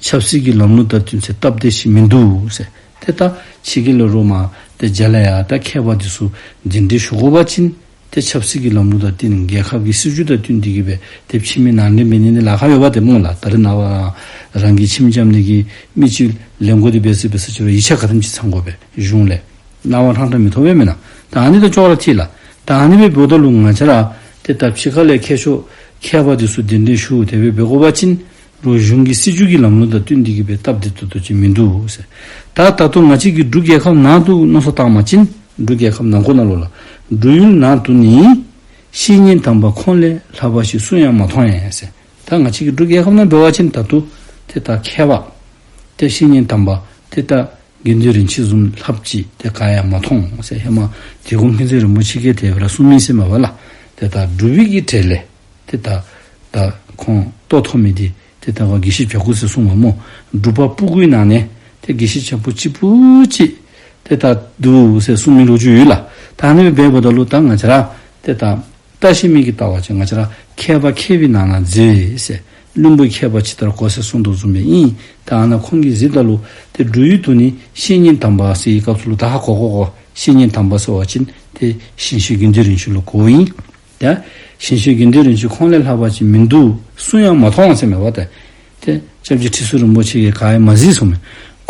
ཆབ་སྲིད་ཀྱི་ལམ་ལུགས་དང་བསྟུན་ཚེ་སྟབས་བདེ་ཞིག་མིན་འདུག་ཟེར། ཏེ་ད་ཕྱི་རྒྱལ་ལུ་རོགས་མ་ཏེ་མཇལ་ལ་ཡ་ད་མཁས་པ་འདི་ཚུ་གདན་འདྲེན་ཞུ་དགོ་པ་ཅིན་ཏེ་ཆབ་སྲིད་ཀྱི་ལམ་ལུགས་དང་བསྟུན་རྒྱལ་ཁབ་ཀྱི་སྲིད་བྱུས་དང་བསྟུན་ཏེ་གིས་སྦེ་ཏེ་ཕྱི་མི་ནང་འདྲེན་འབད་ནི་འདི་ལཱ་ཁག་ཡོདཔ་འདི་སྨོ་ལགས། ད་རེས་ནངས་པ་རང་གི་ཁྱིམ་རྐྱབ་ནི་གི་མི་ཅིག་ལེན་དགོ་སྟེ་འབད་ས་འབད་ས་ཅིག་རུང་ཡིག་ཆ་ག་དེམ་ཅིག་ཚང་དགོ་པས་གཞུང་ལས། གནང་བ་ཧྲང་ཧྲང་མི་ཐོབ་པས་མེན་ན། ད་ཨ་ནི་དང་ཅོག་ར་འཐད་ལགས། ད་ཨ་ནི་སྦེ་འབདཝ་ད་ལུ་ང་བཅས་ར་ཏེ་ད་ཕྱི་ཁ་ལས་མཁས་མཆོག་མཁས་པ་འདི་ཚུ་གདན་འདྲེན་ཞུ་དེ་སྦེ་འབད་དགོ་པ་ཅིན་རོགས་གཞུང་གི་སྲིད་བྱུས་ཀྱི་ལམ་ལུགས་དང་བསྟུན་ཏེ་གིས་སྦེ་སྟབས་བདེ་ཏོག་ཏོ་ཅིག་མིན་འདུག་ཟེར། ད་ད་ལྟོ་ང་བཅས་ཀྱི་འབྲུག་རྒྱལ་ཁབ་ནང་དུ་མནོ་བསམ་བཏང་པ་ཅིན་འབྲུག་རྒྱལ་ཁབ་ནང་འཁོད་ནང་ལུ་ལགས། འབྲུག་ཡུལ་ནང་དུ་ནི་བཤེས་གཉེན་དམ་པ་ཁོང་ལས་ལྷག་པ་ཞིག་སུ་ཡང་མ་མཐོང་ཡང་ཟེར། ད་ང་བཅས་ཀྱི་འབྲུག་རྒྱལ་ཁབ་ནང་འབད་བ་ཅིན་ད་ལྟོ་ཏེ་ད་མཁས་པ་ཏེ་བཤེས་གཉེན་དམ་པ་ཏེ་ད་དགེ་འདུན་རིན་ཆེན་བཟུམ་ལྷགཔ་ཅིག་ཏེ་ག་ཡང་མ་མཐོང་ཟེར། ཧེ་མ་དིལ་མགོ་མཁྱེན་བརྩེ་རིན་པོ་ཆེ་གིས་དེ་སྦེ་ར་གསུངས་མི་ཟེར་མས་པ་ལགས། ཏེ་ད་འབྲུག་པའི་གི་གྲས་ལས་ཏེ་ད་ད་ཁོང་ལྟོ་ཐོབ་མི་འདི་ཏེ་ད་ག་དགེ་བཤེས་བྱ་ཕུག་ཟེར་གསུངས་པ་སྨོ། འབྲུག་པ་སྤུ་གུའི་ནང་ནས་ཏེ་དགེ་བཤེས་བྱ་ཕུག་གཅིག་པུ་ཅིག་ཏེ་ ཏེ་ད་འདུག་ཟེར་གསུངས་མི་ལོ་རྒྱུས་ཡོད་ལགས། ད་ཨ་ནི་སྦེ་འབདཝ་ད་ལུ་ད་ང་བཅས་ར་ཏེ་ད་བརྟག་ཤེས་མི་གིས་བལྟ་བ་ཅིན་ང་བཅས་ར་མཁས་པ་མཁས་པའི་ནང་ན་མཛེས་ཟེར། བླུན་པོ་མཁས་པ་ཇི་ལྟར་གོ་ཟེར་གསུངས་དོ་བཟུམ་སྦེ་ཨིན། ད་ཨ་ནཱ་ཁོང་གིས་གཟིགསཔ་ད་ལུ་ཏེ་འབྲུག་ཡུལ་དུ་ནི་བཤེས་གཉེན་དམ་པ་ཟེར་བའི་སྐབས་སུ་ལུ་ད་ཧ་གོ་གོ་གོ། བཤེས་གཉེན་དམ་པ་ཟེར་བ་ཅིན་ཏེ་ཞིང་གཤེགས་དགེ་འདུན་རིན་ཆེན་ལུ་གོཝ་ཨིན། ད་ཞིང་གཤེགས་དགེ་འདུན་རིན་ཆེན་ཁོང་ལས་ལྷག་པ་ཅིག་མིན་འདུག། གསུང་ཡང་མ་མཐོང་ཟེར་མས་པ་ཏེ། ཏེ་སྐྱབས་རྗེ་ཁྲི་ཟུར་རིན་པོ་ཆེ་གིས་ག་ཡང་མ་གཟིགས་གསུངས་མས།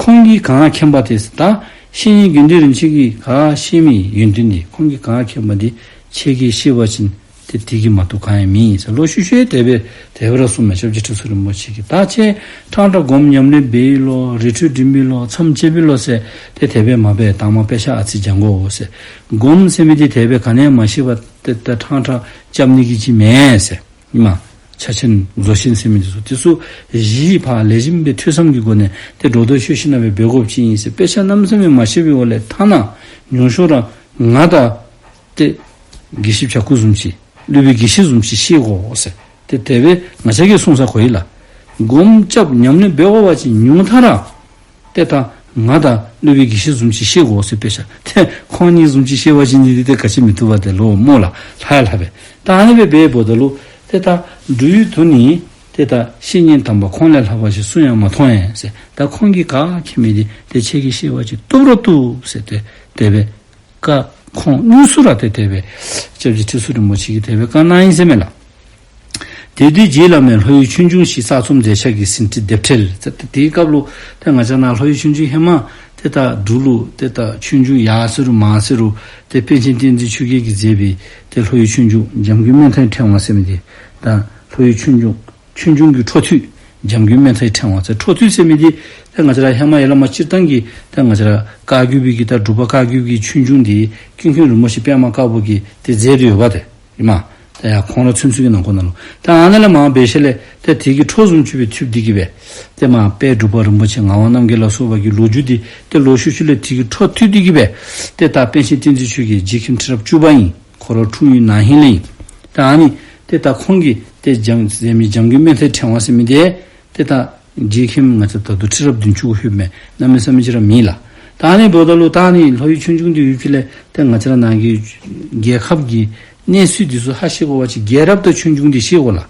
ཁོང་གིས་གང་མཁྱེན་པ་དེ་ད་བཤེས་གཉེན་དགེ་འདུན་རིན་ཆེན་གྱིས་ག་ཤེས་མི་ཡོན་ཏན་འདི་ཁོང་གིས་གང་མཁྱེན་པ་འདི་ཁྱེད་ཀྱིས་ཤེས་པ་ཅིན་ཏེ་དེ་གིས་མ་གཏོགས་གང་ཡང་མེད་ཟེར་ལོག་ཤུལ་ཤུལ་དེ་སྦེ་དེ་སྦེ་ར་གསུངས་མས། སྐྱབས་རྗེ་ཁྲི་ཟུར་རིན་པོ་ཆེ་གིས། ད་ཁྱེད་ཕྲང་ཕྲང་སྒོམ་ཉམས་ལེན་འབད་ཡི་ལོ། རི་ཁྲོད་འགྲིམ་ཡི་ལོ། མཚམས་བཅད་པས་ལོ་ཟེར་ཏེ་དེ་སྦེ་མ་འབད། དང་པ་དཔེ་ཆ་ཨ་ཙི་སྦྱང་དགོ་ཟེར། སྒོམ་ཟེར་མི་འདི་དེ་སྦེ་ག་ནི་ཡང་མ་ཤེས་པར་ཏེ་ད་ཕྲང་ཕྲང་རྐྱབ་ནི་གི་ཅིག་མེན་ཟེར། ཨིན་མས། ཕྱག་ཆེན་རྫོགས་ཆེན་ཟེར་མི་འདི་ཚུ་འདི་ཚུ་གཞི་ཕར་ལེགས་ཤོམ་སྦེ་ཐོས་བསམ་གྱི་སྒོ་ནས་ཏེ་སྒྲོ་འདོགས་ཤོར་ཞིན་ན་སྦེ་འབད་དགོཔ་ཅིག་ཨིན་ཟེར། དཔེ་ཆ་གནམ་མེད་ས་མེད་མ་ཤེས་པའི་འོག་ལས་ཐ་ན་ཉུང་ཤོས་ར་ང་དང་ཏེ་དགེ་བཤེས་བྱ་སྐུ་བཟུམ་ཅིག་སློབ་དཔོན་དགེ་བཤེས་བཟུམ་ཅིག་ཤེས་དགོ་ཟེར། ཏེ་དེ་སྦེ་ང་བཅས་ཀྱིས་གསུང་ས་གོ་ཡི་ལགས། སྒོམ་རྐྱབ་ཉམས་ལེན་འབད་དགོ་པ་ཅིན་ཉུང་མཐའ་ར་ཏེ་ད་ང་དང་སློབ་དཔོན་དགེ་བཤེས་བཟུམ་ཅིག་ཤེས་དགོ་ཟེར། དཔེ་ཆ་ཏེ་ཁོང་གཉིས་བཟུམ་ཅིག་ཤེས་པ་ཅིན་འདི་ཏེ་ག་ཅི་མི་བཏུབ་པ་ཏེ་ལོ་སྨོ་ལགས། ལྷག་ཡང་ལྷག་པས། ད་ཨ་ནི་སྦེ་འབདཝ་ད་ལུ་ཏེ་ད་འབྲུག་ཡུལ་དུ་ནི་ཏེ་ད་བཤེས་གཉེན་དམ་པ་ཁོང་ལས་ལྷག་པ་ཞིག་གསུང་ཡང་མ་མཐོང་ཡང་ཟེར། ད་ཁོང་གིས་ག་མཁྱེན་མི་འདི་ཏེ་ཁྱེད་ཀྱིས་ཤེས་པ་ཅིན་བཏུབ་ར་བཏུབ་ཟེར་ཏེ་དེ་སྦེ་བཀའ་ཁོང་དངོས་སུ་ར་ཏེ་དེ་སྦེ་སྐྱབས་རྗེ་ཁྲི་ཟུར་རིན་པོ་ཆེ་གིས་དེ་སྦེ་བཀའ་གནང་ཡི་ཟེར་མས་ལགས། དེ་དུས་རྗེ་བླ་མས་ལྷོ་ཡི་ཆོས་འབྱུང་ཞེས་གསར་རྩོམ་མཛད་འཆར་གྱི་ཟིན་བྲིས་སྡེབ་ཕྲལ་ཟེར་ཏེ་དེའི་སྐབས་ལུ་ཏེ་ང་བཅས་ནཱ་ལྷོ་ཡི་ཆོས་འབྱུང་ཧེ་མ་ཏེ་ད་འབྲུག་ལུ་ཏེ་ད་ཆོས་འབྱུང་ཡར་སོང་རུང་མར་སོང་རུང་ཏེ་པཎ་ཆེན་བསྟན་འཛིན་ཆོས་རྒྱལ་གྱིས་མཛད་པའི་ཏེ་ལྷོ་ཡི་ཆོས་འབྱུང་འཇམ་མགོན་སྨོན་མཐའི་ཕྲེང་བ་ཟེར་མི་འདི་ད་ལྷོ་ཡི་ཆོས་འབྱུང་ཆོས་འབྱུང་གི་འཕྲོ་མཐུད་འཇམ་མགོན་སྨོན་མཐའི་ཕྲེང་བ་ཟེར། འཕྲོ་མཐུད་ཟེར་མི་འདི་ཏེ་ང་བཅས་ར་ཧེ་མ་ཡར་ལས་མར་སྤྱིར་བཏང་གི་ཏེ་ང་བཅས་ར་བཀའ་བརྒྱུད་པའི་གི་ད་འབྲུག་པ་བཀའ་བརྒྱུད་ཀྱི་ཆོས་འབྱུང་འདི་ཀུན་མཁྱེན་རིན་པོ་ཆེ་པདྨ་དཀར་པོ་གིས་ཏེ་མཛད་དེ་ཡོདཔ་ཏེ་ཨིན་མས། ཏེ་ཡར་ཁོང་ར་ཚུན་ཚོད་ཀྱི་ནང་འཁོད་ནང་ལུ་ད་ཨ་ནཱ་ལས་མར་འབད་ཞིནམ་ལས་ཏེ་དེ་གི་འཕྲོ་བཟུམ་ཅིག་སྦེ་མཐུད་དེ་གི་སྦེ་ཏེ་མར་དཔལ་འབྲུག་པ་རིན་པོ་ཆེ་ངག་དབང་རྣམ་རྒྱལ་ལ་སོགས་པ་གི་ལོ་རྒྱུས་འདི་ཏེ་ལོག་ཤུལ་ཤུལ་ལས་དེ་གི་འཕྲོ་མཐུད་དེ་གི་སྦེ་ཏེ་ད་པཎ་ཆེན་བསྟན་འཛིན་ཆོས་རྒྱལ་རྗེ་མཁན་ཁྲི་རབས་བཅུ་པ་ཨིན། ཁོ་ར་འཁྲུངས་ཡུལ་ན་ཧིང་ལས་ཨིན། ད་ཨ་ནི་ཏེ་ད་ཁོང་གིས་ཏེ་འཇམ་མཛད་མི་འཇམ་མགོན་སྨོན་མཐའི་ཕྲེང་བ་ཟེར་མི་འདི་ཏེ་ད་རྗེ་མཁན་ང་བཅས་ད་ལྟོ་ཁྲི་རབས་བདུན་ཅུ་ལྷོདཔ་མས། གནམ་མེད་ས་མེད་ཅིག་ར་མེད་ལགས། ད་ཨ་ནི་འབདཝ་ད་ལུ་ད་ཨ་ནི་ལྷོ་ཡི་ཆོས་འབྱུང་འདི་ཡོད་པའི་ལས་ཏེ་ང་བཅས་ར་ནང་གི་རྒྱལ་ཁབ་ཀྱི་གནས་ཚུལ་འདི་ཚུ་ཧ་ཤེས་དགོ་པ་ཅིན་རྒྱལ་རབས་དང་ཆོས་འབྱུང་འདི་ཤེས་དགོ་ལགས།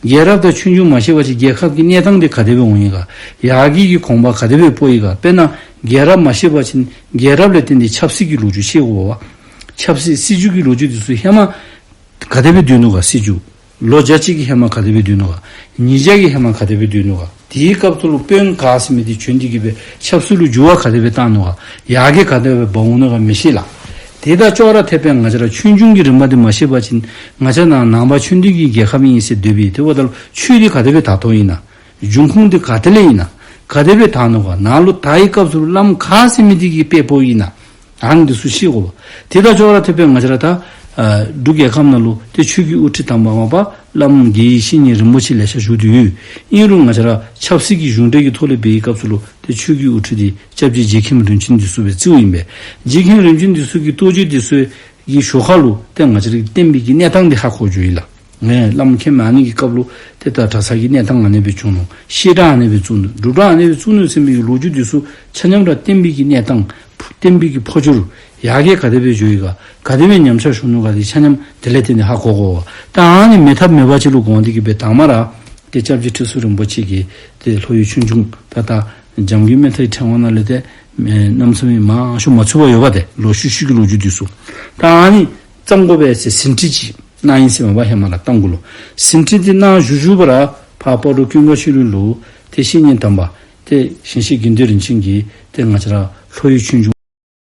རྒྱལ་རབས་དང་ཆོས་འབྱུང་མ་ཤེས་པ་ཅིན་རྒྱལ་ཁབ་ཀྱི་གནས་སྟངས་འདི་ག་དེ་སྦེ་འོང་ཡི་ག། ཡར་རྒྱས་ཀྱི་གོམ་པ་ག་དེ་སྦེ་སྤོ་ཡི་ག། དཔེར་ན་རྒྱལ་རབས་མ་ཤེས་པ་ཅིན་རྒྱལ་རབས་ལས་བརྟེན་ཏེ་ཆབ་སྲིད་ཀྱི་ལོ་རྒྱུས་ཤེས་དགོ་པ། ཆབ་སྲིད་སྲིད་བྱུས་ཀྱི་ལོ་རྒྱུས་འདི་ཚུ་ཧེ་མ་ག་དེ་སྦེ་སྡོད་ནུག་ག་སྲིད་བྱུས། ལོ་བརྒྱ་གཅིག་གི་ཧེ་མ་ག་དེ་སྦེ་སྡོད་ནུག་ག། ཉིས་བརྒྱ་གི་ཧེ་མ་ག་དེ་སྦེ་སྡོད་ནུག་ག། དེའི་སྐབས་སུ་ལུ་དཔོན་ག་ཟེར་མི་འདི་བྱོན་ཏེ་གི་སྦེ་ཆབ་སྲིད་ལུ་འགྱུར་བ་ག་དེ་སྦེ་བཏང་ནུག་ག། ཡར་རྒྱས་ག་དེ་སྦེ་འབག་འོང་ནུག་ག་མི་ཤེས་ལགས། དེ་དང་ཅོག་ར་འཐདཔ་སྦེ་ང་བཅས་ར་ཆོས་འབྱུང་གི་རིམ་པ་འདི་མ་ཤེས་པ་ཅིན་ང་བཅས་ནཱ་ནང་པ་ཆོས་ལྡན་གྱི་རྒྱལ་ཁབ་ཨིན་ཟེར་སྡོད་པས། དེ་འབདཝ་ད་ལུ་ཆོས་འདི་ག་དེ་སྦེ་དར་དོ་ཨིན་ན། འབྱུང་ཁུངས་འདི་ག་ཏེ་ལས་ཨིན་ན། ག་དེ་སྦེ་དར་ནུག་ག། ནཱ་ལུ་དར་བའི་སྐབས་སུ་ལུ་བླམ་ག་ཟེར་མི་འདི་གིས་དཔྱད་དཔོག་ཨིན་ན། ཨ་ནི་འདི་ཚུ་ཤེས་དགོ་པ། དེ་དང་ཅོག་ར་འཐདཔ་སྦེ་ང་བཅས་ར་ད་ཨ་འབྲུག་རྒྱལ་ཁབ་ནང་ལུ་ཏེ་ཆོས་ཀྱི་དབུ་ཁྲིད་དང་མ་མ་པ་བླམ་དགེ་བའི་བཤེས་གཉེན་རིན་པོ་ཆེ་ལེ་ཤ་བཞུགས་ཏེ་ཡོད། ཨིན་རུང་ང་བཅས་ར་ཆབ་སྲིད་ཀྱི་གཞུང་འབྲེལ་གྱི་ཐོག་ལས་འབད་བའི་སྐབས་སུ་ལུ་ཏེ་ཆོས་ཀྱི་དབུ་ཁྲིད་འདི་སྐྱབས་རྗེ་རྗེ་མཁན་རིན་ཆེན་འདི་ཚུ་སྦེ་བརྩིཝ་ཨིན་པས། རྗེ་མཁན་རིན་ཆེན་འདི་ཚུ་གི་རྟོགས་བརྗོད་འདི་ཚུ་གི་ཞོར་ཁ་ལུ་ཏེ་ང་བཅས་ར་གི་བསྟན་པའི་གི་གནས་སྟངས་འདི་ཧ་གོ་འགྱོ་ཡི་ལགས། ངས་བླམ་མཁན་མ་ནི་གི་སྐབས་ལུ་ཏེ་ད་གྲྭ་ཚང་གི་གནས་སྟངས་ཨ་ནེ་སྦེ་བྱུང་ནུག། བཤད་གྲྭ་ཨ་ནེ་སྦེ་བཙུགས་ནུག། སྒྲུབ་གྲྭ་ཨ་ནེ་སྦེ་བཙུགས་ནུག་ཟེར་མི་གི་ལོ་རྒྱུས་འདི་ཚུ་ཆ་མཉམ་ར་བསྟན་པའི་གི་གནས་སྟངས་བསྟན་པའི་གི་འཕོ་འགྱུར་ཡར་རྒྱས་ག་དེ་སྦེ་འགྱོ་ཡི་ག། ག་དེ་སྦེ་ཉམས་ཆག་ཞུགས་ནུག་ག། འདི་ཆ་མཉམ་དེ་ལས་བརྟེན་ནས་ཧ་གོ་དགོ་པ། ད་ཨ་ནི་མེད་ཐབས་མེད་པ་ཅིག་ལུ་དགོངས་ཏེ་གི་སྦེ་དང་པ་ར་ཏེ་སྐྱབས་རྗེ་ཁྲི་ཟུར་རིན་པོ་ཆེ་གིས་ཏེ་ལྷོ་ཡི་ཆོས་འབྱུང་ད་ལྟོ་འཇམ་མགོན་སྨོན་མཐའི་ཕྲེང་བ་ནང་ལས་ཏེ་གནམ་མེད་ས་མེད་མང་ཤོས་མ་ཚུད་པར་ཡོད་པ་ཏེ་ལོག་ཤུལ་ཤུལ་གྱི་ལོ་རྒྱུས་འདི་ཚུ། ད་ཨ་ནི་བརྩམ་དགོ་པས་ཟེར་ཟིན་བྲིས་ཅིག་གནང་ཡི་ཟེར་མས་པ། ཧེ་མ་ར་རྟ་མགོ་ལུ་ཟིན་བྲིས་འདི་གནང་བཞུགས་བཞུགས་པ་ར་ཕར་སྤ་རོ་ཀུན་དགའ་ཆོས་གླིང་ལུ་ཏེ་བཤེས་གཉེན་དམ་པ་ཏེ་ཞིང་གཤེགས་དགེ་འདུན་རིན་ཆེན་གྱིས་ཏེ་ང་བཅས་ར་ལྷོ་ཡི་ཆོས་འབྱུང་